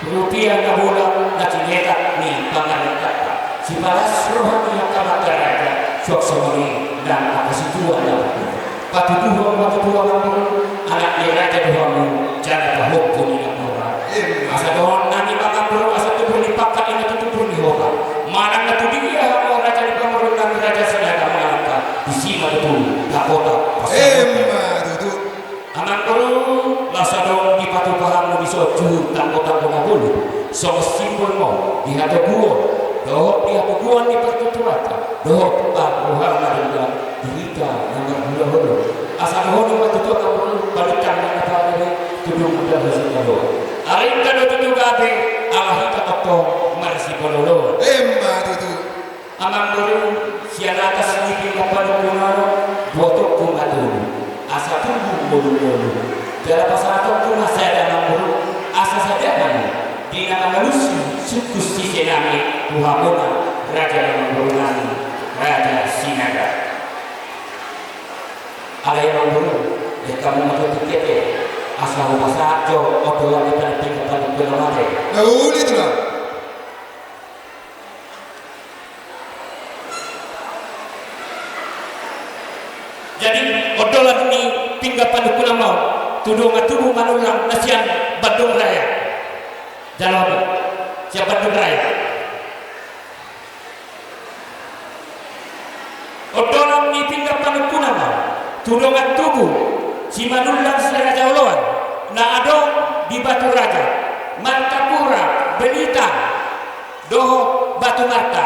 rupia na bolak na cinetak ni pangarentanta. Sipalas roha ni angka amanta raja, suang songon i nang angka situan na tutu. Patuduhon ma tutu amang boru, anak ni raja do hamu, jala pahompu ni napuran. Asa dohonon nami ma amang boru, asa tubu ni pangkat i na tubu ni hota. Manang na tu dia hamu raja ni pamoruon nami Raja Sinaga mangalangka, disi ma tutu dapotan. Emma tutu. Amang boru, las adong dipatupa hamu dison juhut tanggo-tanggo na bolon, songon simbol ma di hatoguon dohot di hatoguon ni partuturanta dohot parrohanta na denggan di hita na marhula-hula. Asa dohonon ma tutu amang boru, balintang ma na pagabe, tudung ma na sitadoan. Arinta do tutu gabe, ala hita tongtong marsipaolo-oloan. Emma tutu. Amang boru, sian atas ni pinggan panungkunan on, botohon ma tolu. Asa tubu molu-molu. Jala pasahatonku ma sada amang boru, asa sada ma i di na mangalusi sungkun sise nami tu hamuna raja ni amang boru nami, Raja Sinaga. Alai amang boru, dengke hamu ma jo tingki ate, asa hupasahat jo odolan ni pinggan panungkunan on ate. Na uli tu na. Jadi, odolan ni pinggan panungkunan ma on tu dongan tubu Manullang na sian Bandung Raya. Jalo hamu, sian Bandung Raya. Odolan ni pinggan panungkunan ma on tu dongan tubu Simanullang Siraja Oloan na adong di Batu Raja, Martapura, Belitang, dohot Batu Marta.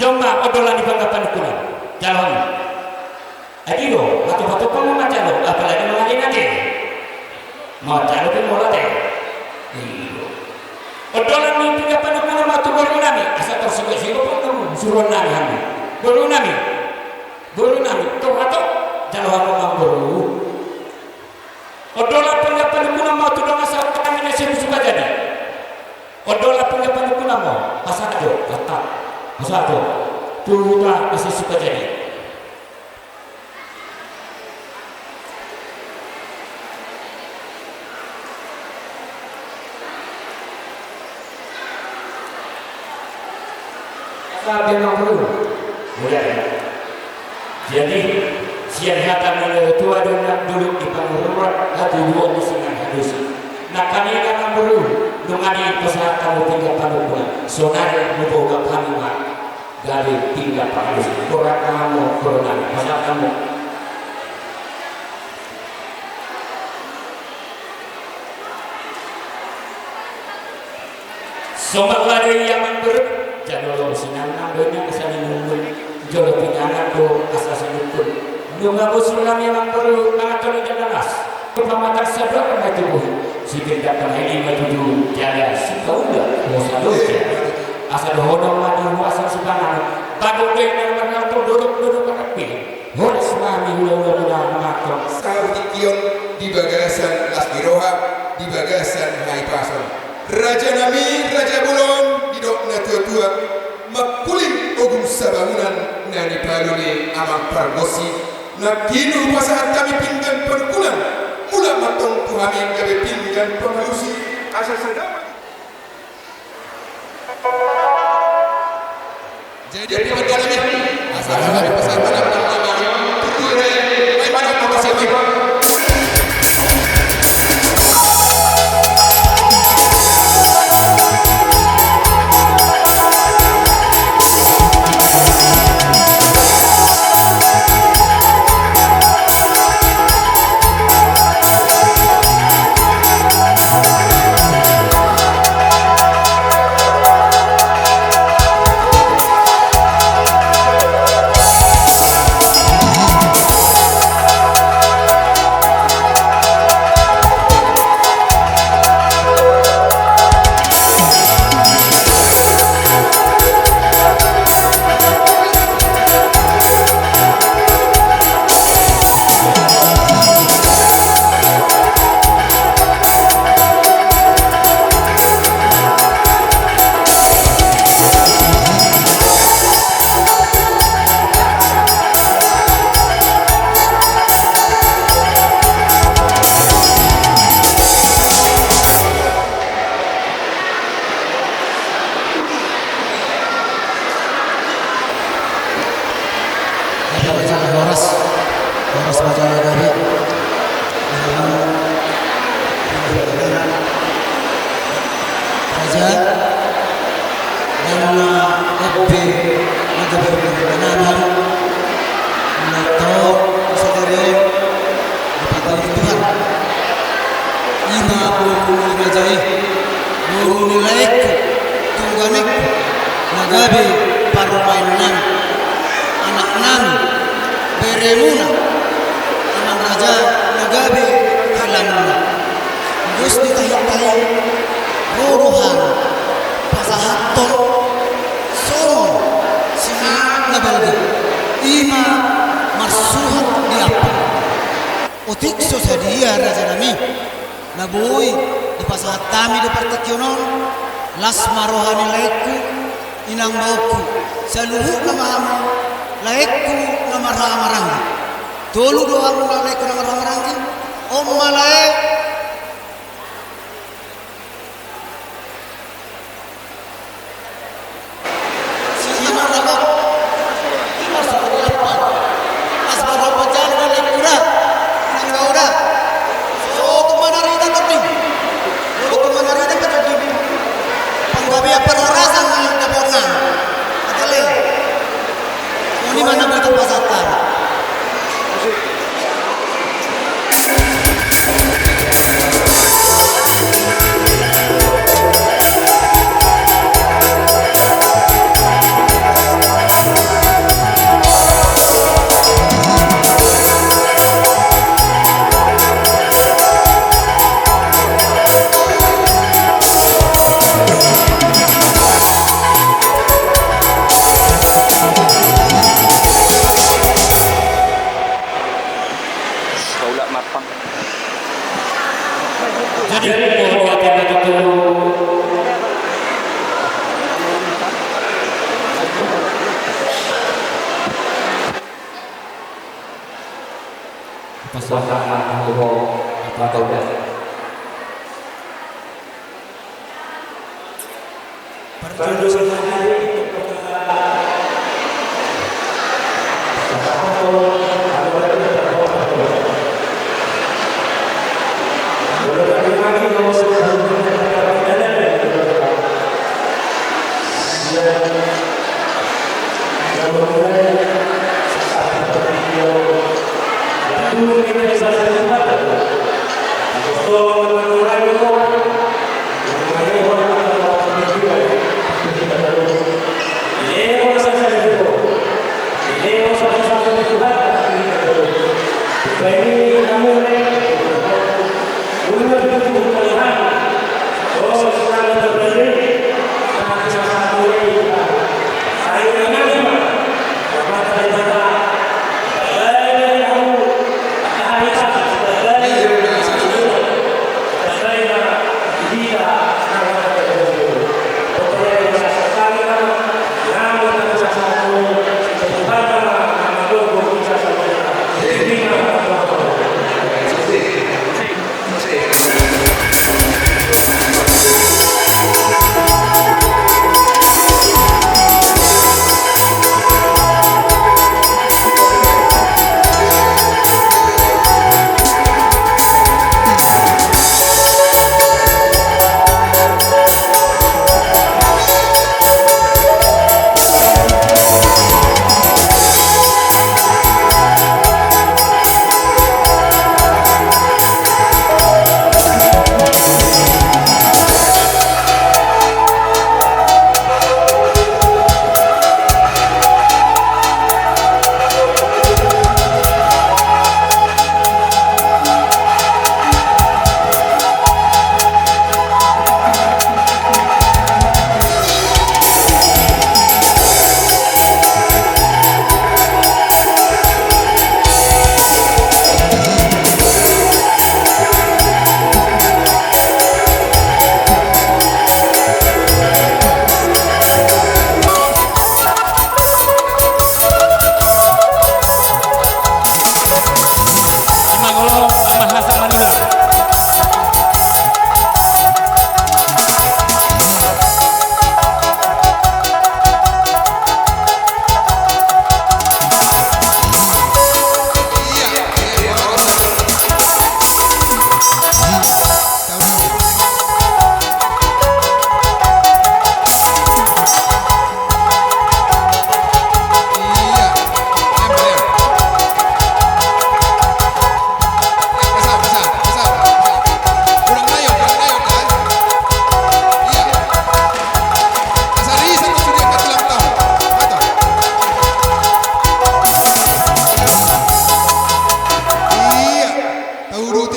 Nion ma odolan ni pinggan panungkunan. Jalo hamu. Adi do, matopa-topa ma manjalo, apalagi mangalehon ate. Manjalo pe molo ate. Adi do. Odolan ni pinggan panungkunan ma tu boru nami, asa torsigok-sigok ma tu suruan nami hamu. Boru nami. Boru nami, tor ato, jalo hamu amang boru. Odolan pinggan panungkunan ma tu dongan sahuta nami na sian Sukajadi. Odolan pinggan panungkunan ma on, pasahat jo, pasahat jo. Tu huta na sian Sukajadi. Asa biar nang perlu. Mulai. Jadi, sian hata ni natuatua do na dulu di pangururan, hatubuan di sinan halusi. Nangkaningan amang boru, nunga dipasahat hamu pinggan panungkunan, sonari mubogap hami ma gabe pinggan pangalusi. Borat ma hamu, boru nami, pasahat hamu. Somal lade i amang boru, jalo sinangnang do i na asa ninunggul, jolo pinangan do asa sinungkun. Nunga bosur hami amang boru, mangan toli dan nanas. Pamatang sadar ma tubuhi, sipindak panghedi ma tutu, jala sipaula hosa loja. Asa dohonon ma di huasan sipanganon, bagot do i na mangalto dodok-dodok marapil. Horas ma hami hula-hula muna mangalto Saur tingki on di bagasan las ni roha, di bagasan hahipason. Raja nami, raja bolon, didok na tuatua, mangkuling ogung sabangunan na nipalu ni amang pargonsi. Nangkin hupasahat hami pinggan panungkunan, mulak ma antong tu hami gabe pinggan pangalusi. Asa sada. Jadi, jadi, pinggan panungkunan. Asa sada. Horas, horas ma jala gabe. Raja, dang na gabe na gabe na gabe na gabe na gabe na gabe Dipatuhi Tuhan. Ima boru ni raja i, boru ni laengku, tungganekku, na gabe parumaennami, anaknami, beremuna, amang raja, na gabe helamuna. Dos ni tahi-tahi, ro do hami pasahathon songon sinamot na balga, ima marsuhat di ampang. Otik so sadia, rajanami, na boi dipasahat hami di partingkian on, las ma roha ni laengku, inang baoku, saluhutna ma hamu laengku na marhahamaranggi. Tolu do hamu na laengku na marhahamaranggi. On ma lae. Jadi,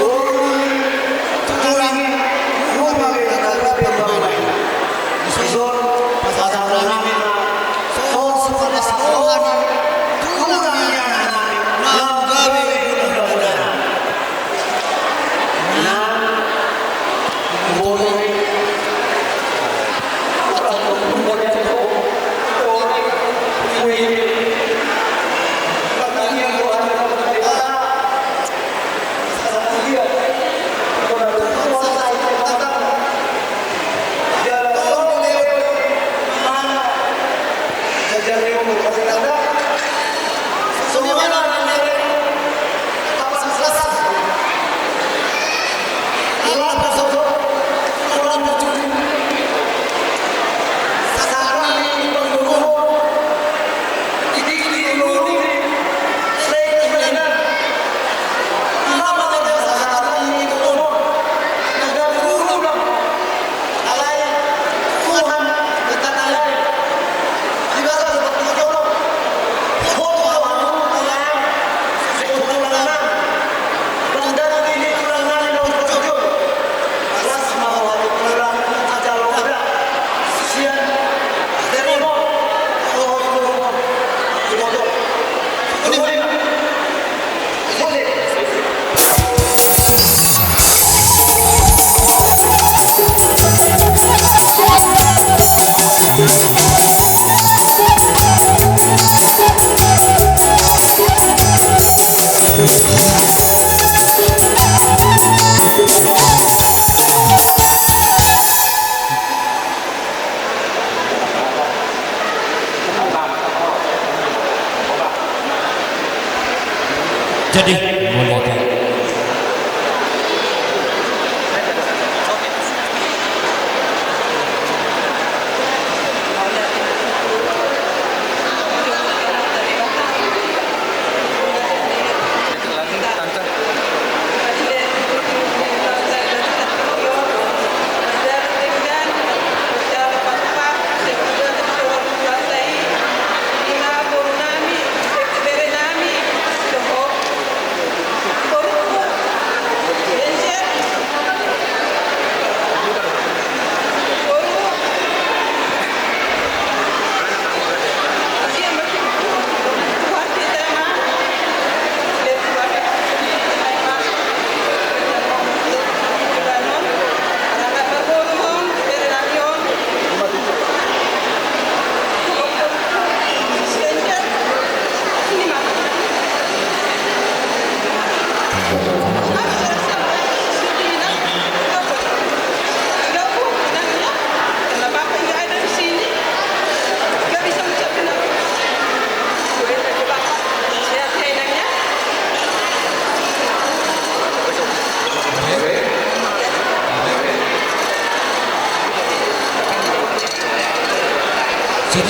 Tulang, tulang, tulang, tulang, tulang, tulang, tulang, tulang, tulang,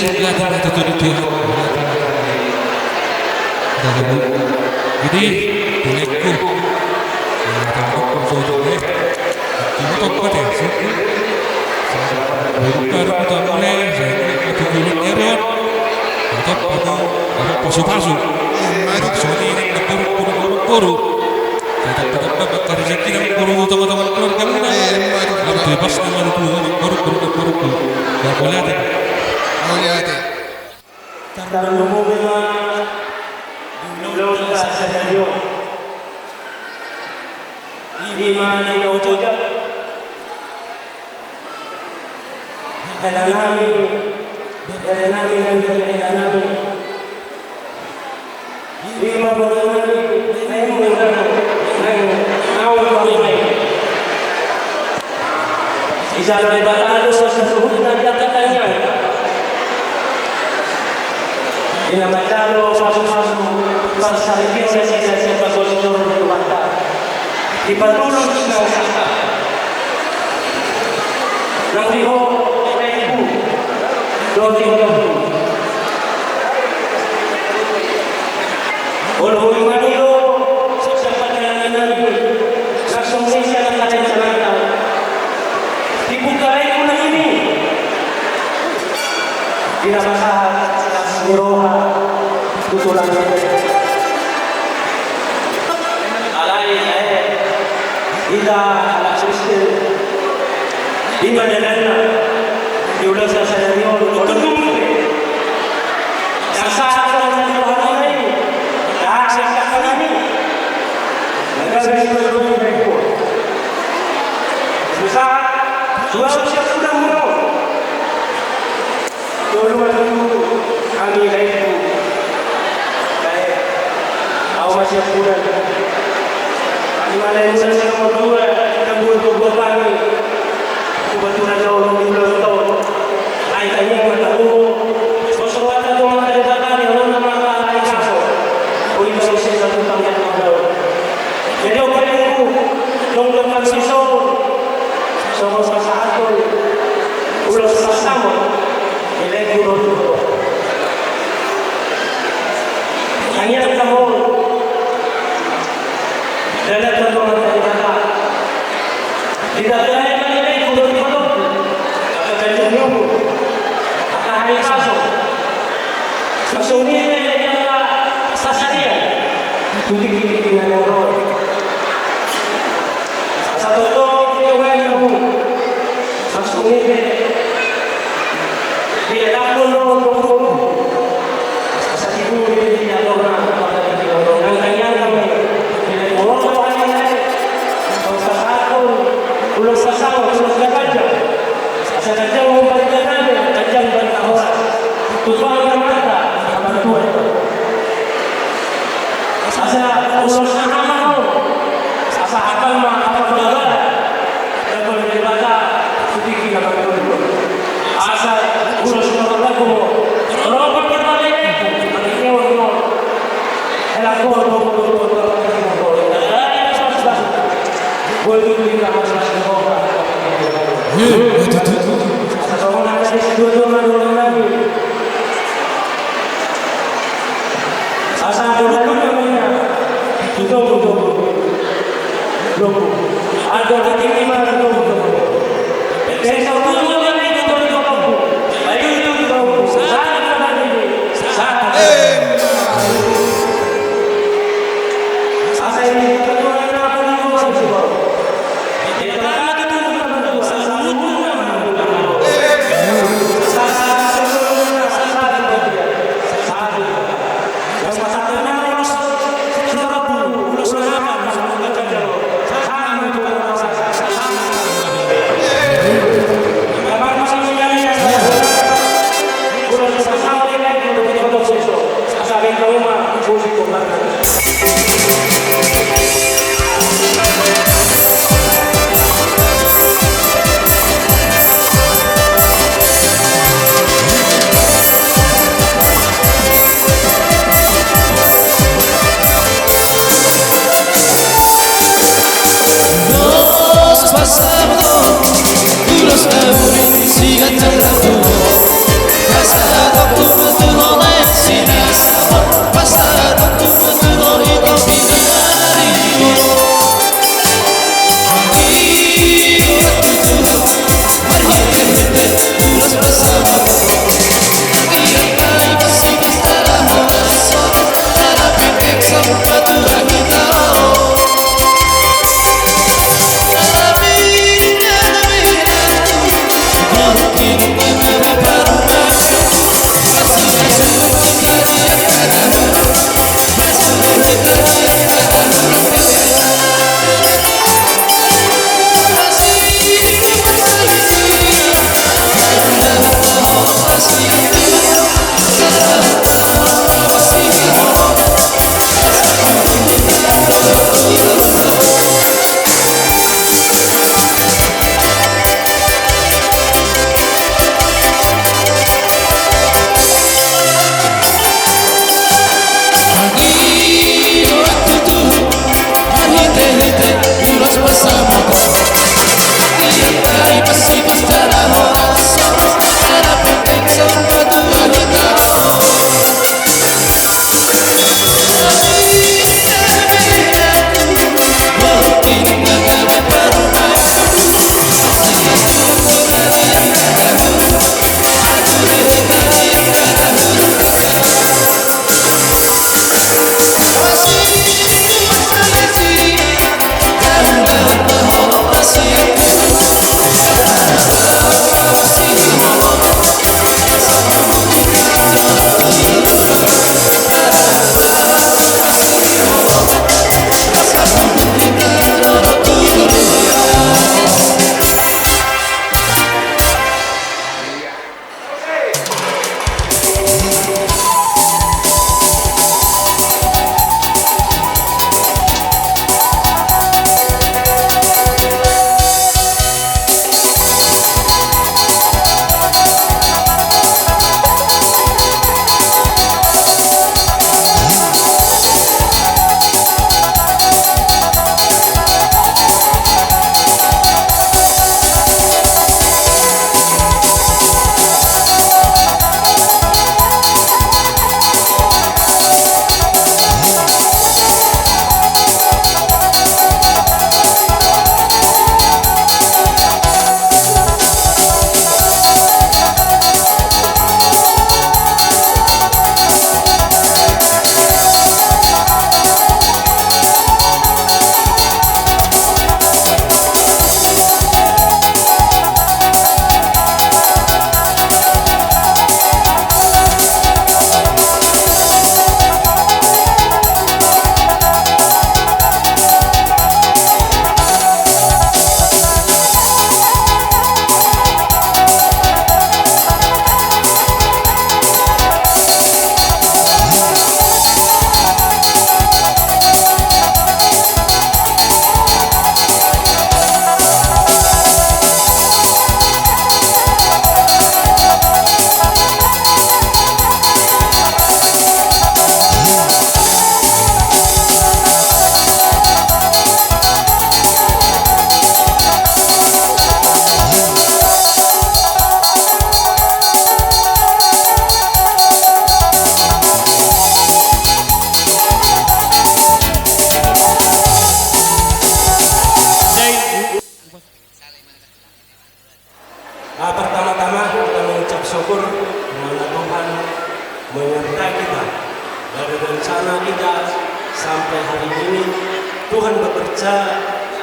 Jadi, bolehku. Ya, tolong, tolong, tolong, eh. Tolong, tolong, tolong, eh. Bukan utama, eh. Saya ini butuh dulu, ya, Ron. Tetap ada, ada pasu-pasu. Maksudnya ini, koru, koru, koru, koru. Tetap, tetap, tetap, kerja kita, koru, teman-teman, keluarga kita. Eh, maksudnya. Harus bebas, teman, koru, koru, koru, koru. Ya, boleh ada. Boleh ada. Tarlumobi ma di ulaonta sadari on. Ima na hinaujak hela nami, bere nami, nang bere hela nami. Ima boru nami, na imum nang, nang ahu boru nami. Dijalo Debata do saluhutna di angka tangiang. Di na manjalo pasu-pasu parsaripeon nasida sian panggosorhon ni Tuhanta. Dipatulus nang sangkap. Nang di ho, na ibu. Dohot di ho. Olo, olo, olo, olo. Siap, siap, siap, siap. Langsung ni siap, siap, siap, siap. Dibuka lagi pula ini. Di na pasahat, las ni roha, tu tulang. Alai, eh, hita, halak Kristen. Ima dalanna, di ulaonta sadari on, olo, tundung. Yang sahat, yang sahat, yang sahat, yang sahat, yang sahat. Yang sahat, yang sahat, yang sahat. Tolu ma tutu hami laengku. Bae, ahu ma siampudan. Ima laengku na sian nomor dua, na buat buat hami. Kebetulan na olo di ulaonta on. Ai tangiang ma tahu. Bos rohanta do ma tadi bakal ni olo nama ai kaso. Oi, kalau saya satu tanggung jawab. Jadi, oke, laengku. Dong, dong, kami so. Songon pasahathon ulos pasamot, laengku dohot. Tangiang ma hamu. Dalan ma hamu, tangiang ma. Di dalan ma, laengku dohot. Angka ganjang ni umur. Angka haihaso. Langsung ni, laengku, sasarian. Tudik-tudik dengan orang. Asa tongtong pe uaeng hamu. Langsung i pe. Dia dapur lo, lo, lo, lo. Asa tibu dia, dia lo, na, pada dia lo, lo. Nang kanyang kami. Dia lo, lo, lo, lo. Asa satu. Ulos sasama, ulos gabaja. Asa ganjang ma baritaan, ganjang baritaan. Tumpang na mata, na mata. Asa ulos na hama on. Asa hata ma hata na bahat. Dapot ni Debata tu tingki na martolu. Asa ulos na marlaku on. Ropa parmale. Asa ulos na marlaku on.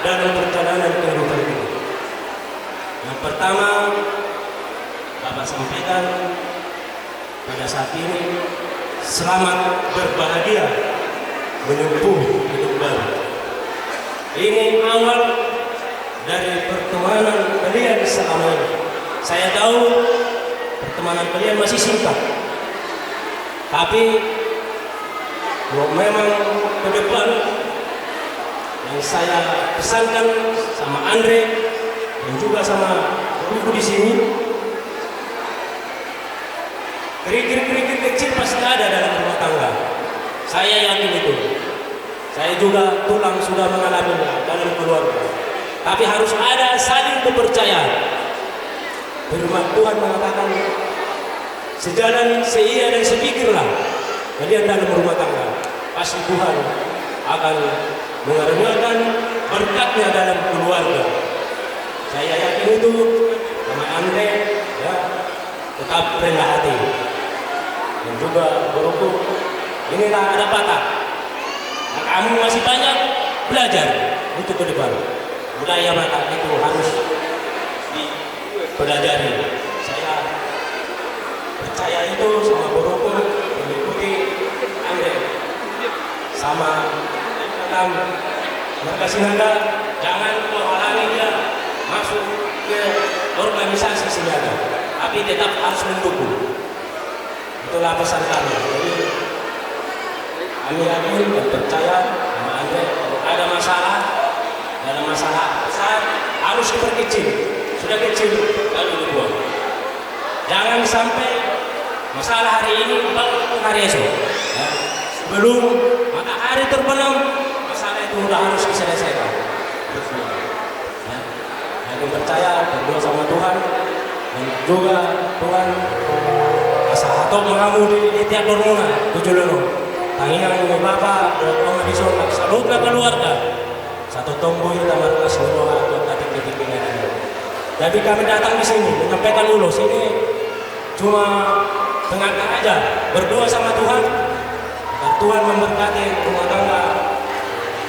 dalam perjalanan kehidupan ini. Yang pertama, Bapak sampaikan pada saat ini, selamat berbahagia menempuh hidup baru. Ini awal dari pertemanan kalian selama ini. Saya tahu pertemanan kalian masih singkat. Tapi, kalau memang ke depan yang saya pesankan sama Andre dan juga sama buku di sini, kerikil-kerikil kecil pasti ada dalam rumah tangga. Saya yakin itu. Saya juga tulang sudah mengalami dalam keluarga. Tapi harus ada saling kepercayaan. Firman Tuhan mengatakan, sejalan, seia, dan sepikirlah kalian dalam rumah tangga. Pasti Tuhan akan mengaruniakan berkatnya dalam keluarga. Saya yakin itu sama Andre, ya. Tetap rendah hati. Dan juga, boruku, inilah ada patah. Nah, kamu masih banyak belajar untuk ke depan. Budaya Batak itu harus dipelajari. Saya percaya itu sama boruku, mengikuti Andre. Sama kata marga Sinaga, jangan kau halangi dia masuk ke organisasi Sinaga, tapi tetap harus mendukung. Itulah pesan kami. Jadi, kami yakin dan percaya sama Andre, kalau ada masalah, dalam masalah besar, harus diperkecil. Sudah kecil, lalu dibuang. Jangan sampai masalah hari ini bangun hari esok. Ya. Sebelum matahari terbenam, masalah itu udah harus diselesaikan. Ya. Makin percaya, berdoa sama Tuhan, dan juga Tuhan asa hatop ma hamu di, di tiap dormuna tu joloan on. Tangiang ni Bapa, dohot Ama, Inang, saluhutna keluarga. Satontong boi hita marlas ni roha tu angka tingki-tingki na denggan. Jadi kami datang di sini menyampaikan ulos ini cuma pengantar aja, berdoa sama Tuhan agar Tuhan memberkati rumah tangga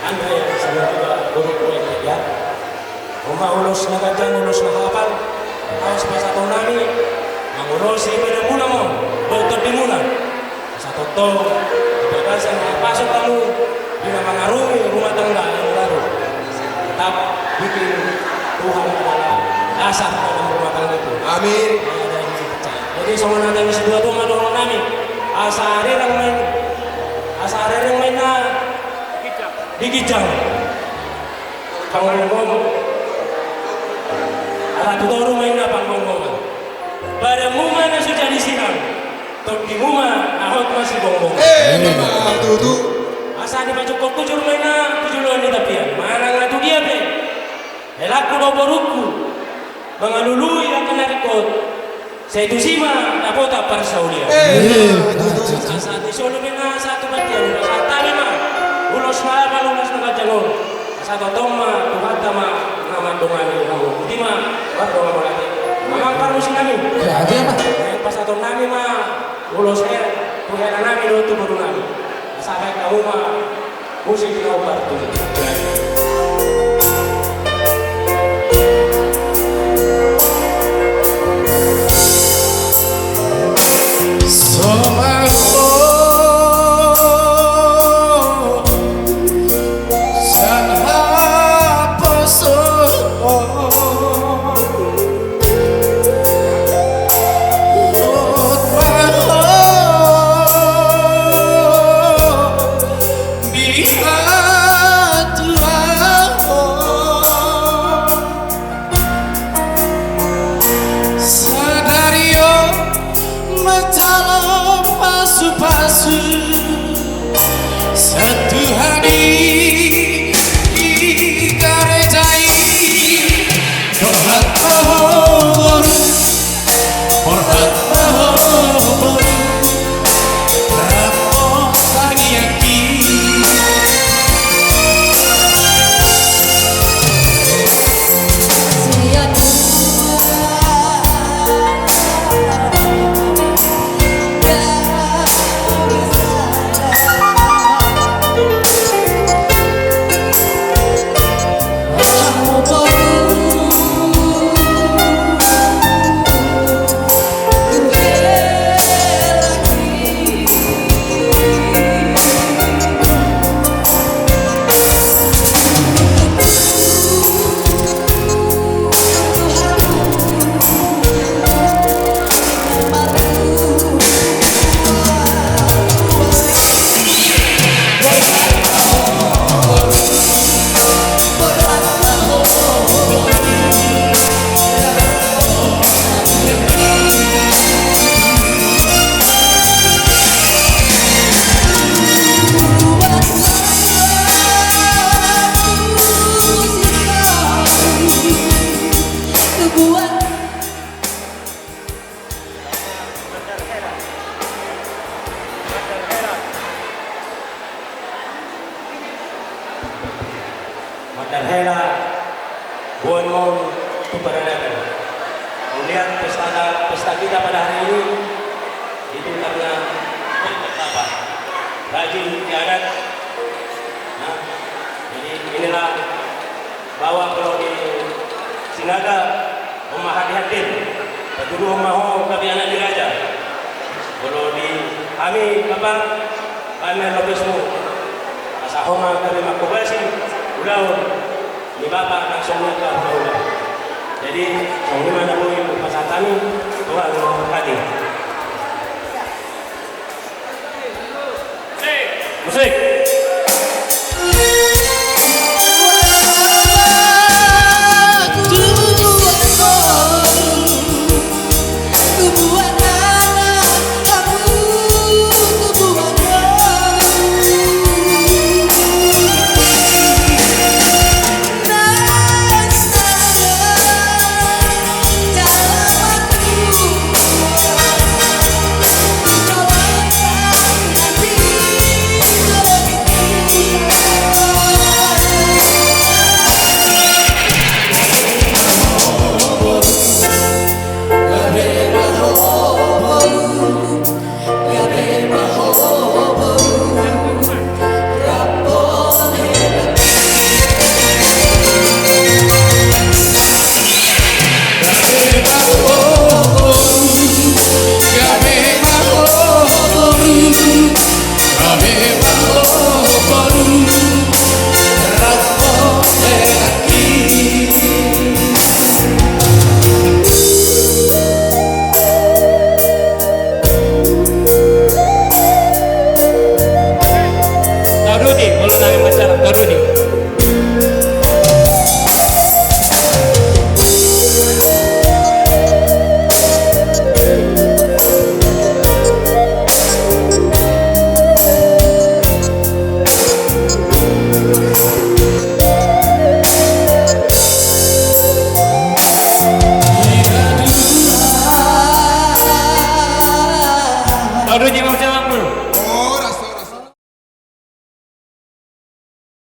Andre sama juga boruku, ya. On ma ulos na ganjang, ulos na hapal, laos pasahaton nami mangulosi badanmuna ma on dohot tondimuna. Satontong di bagasan na pasuk hamu di na mangarungi rumah tangga yang baru. Tetap bikin Tuhan adalah dasar dalam rumah tangga itu. Amin. Jadi songon hata ni situa-tua ma dohonon nami, asa rereng ma, asa rereng ma inna di ginjang panggomgoman. Ala tu toru ma inna panggomgoman. Badanmu ma na so jadi sinang, tondimu ma na hot masigomgoman. Eh, ima tutu. Asa dipajungkon hujur ma inna tu joloan ni tapian, manang na tu dia pe helangku dohot borungku mangalului angka na ringkot. Sai tusi ma dapotan parsaulian. Eh, ima tutu. Asa di solu ma inna sahat tu bontean, pasahat hami ma ulos na hapal, ulos na ganjang on. Asa tongtong ma Tuhanta ma na mandongani hamu. Botima, mardongan ma. Amang parmusik nami. Pasahaton nami ma ulos hela tu hela nami dohot tu boru nami. Asa baen hamu ma musik na hombar tu. Boan ma on tu paradaton. Melihat pesta, pesta kita pada hari ini, itu karena berkat Bapak, rajin di adat. Nah, jadi inilah bahwa kalau di Sinaga, on ma hatihatin, patuduhon ma ho gabe anak ni raja. Molo di hami, Bapak, baen ma lobesmu. Asa ho ma gabe mangkobasi ulaon ni Bapak nang songon i angka hulahula. Jadi, songon i ma na boi hupasahat hami, Tuhan memberkati. Musik.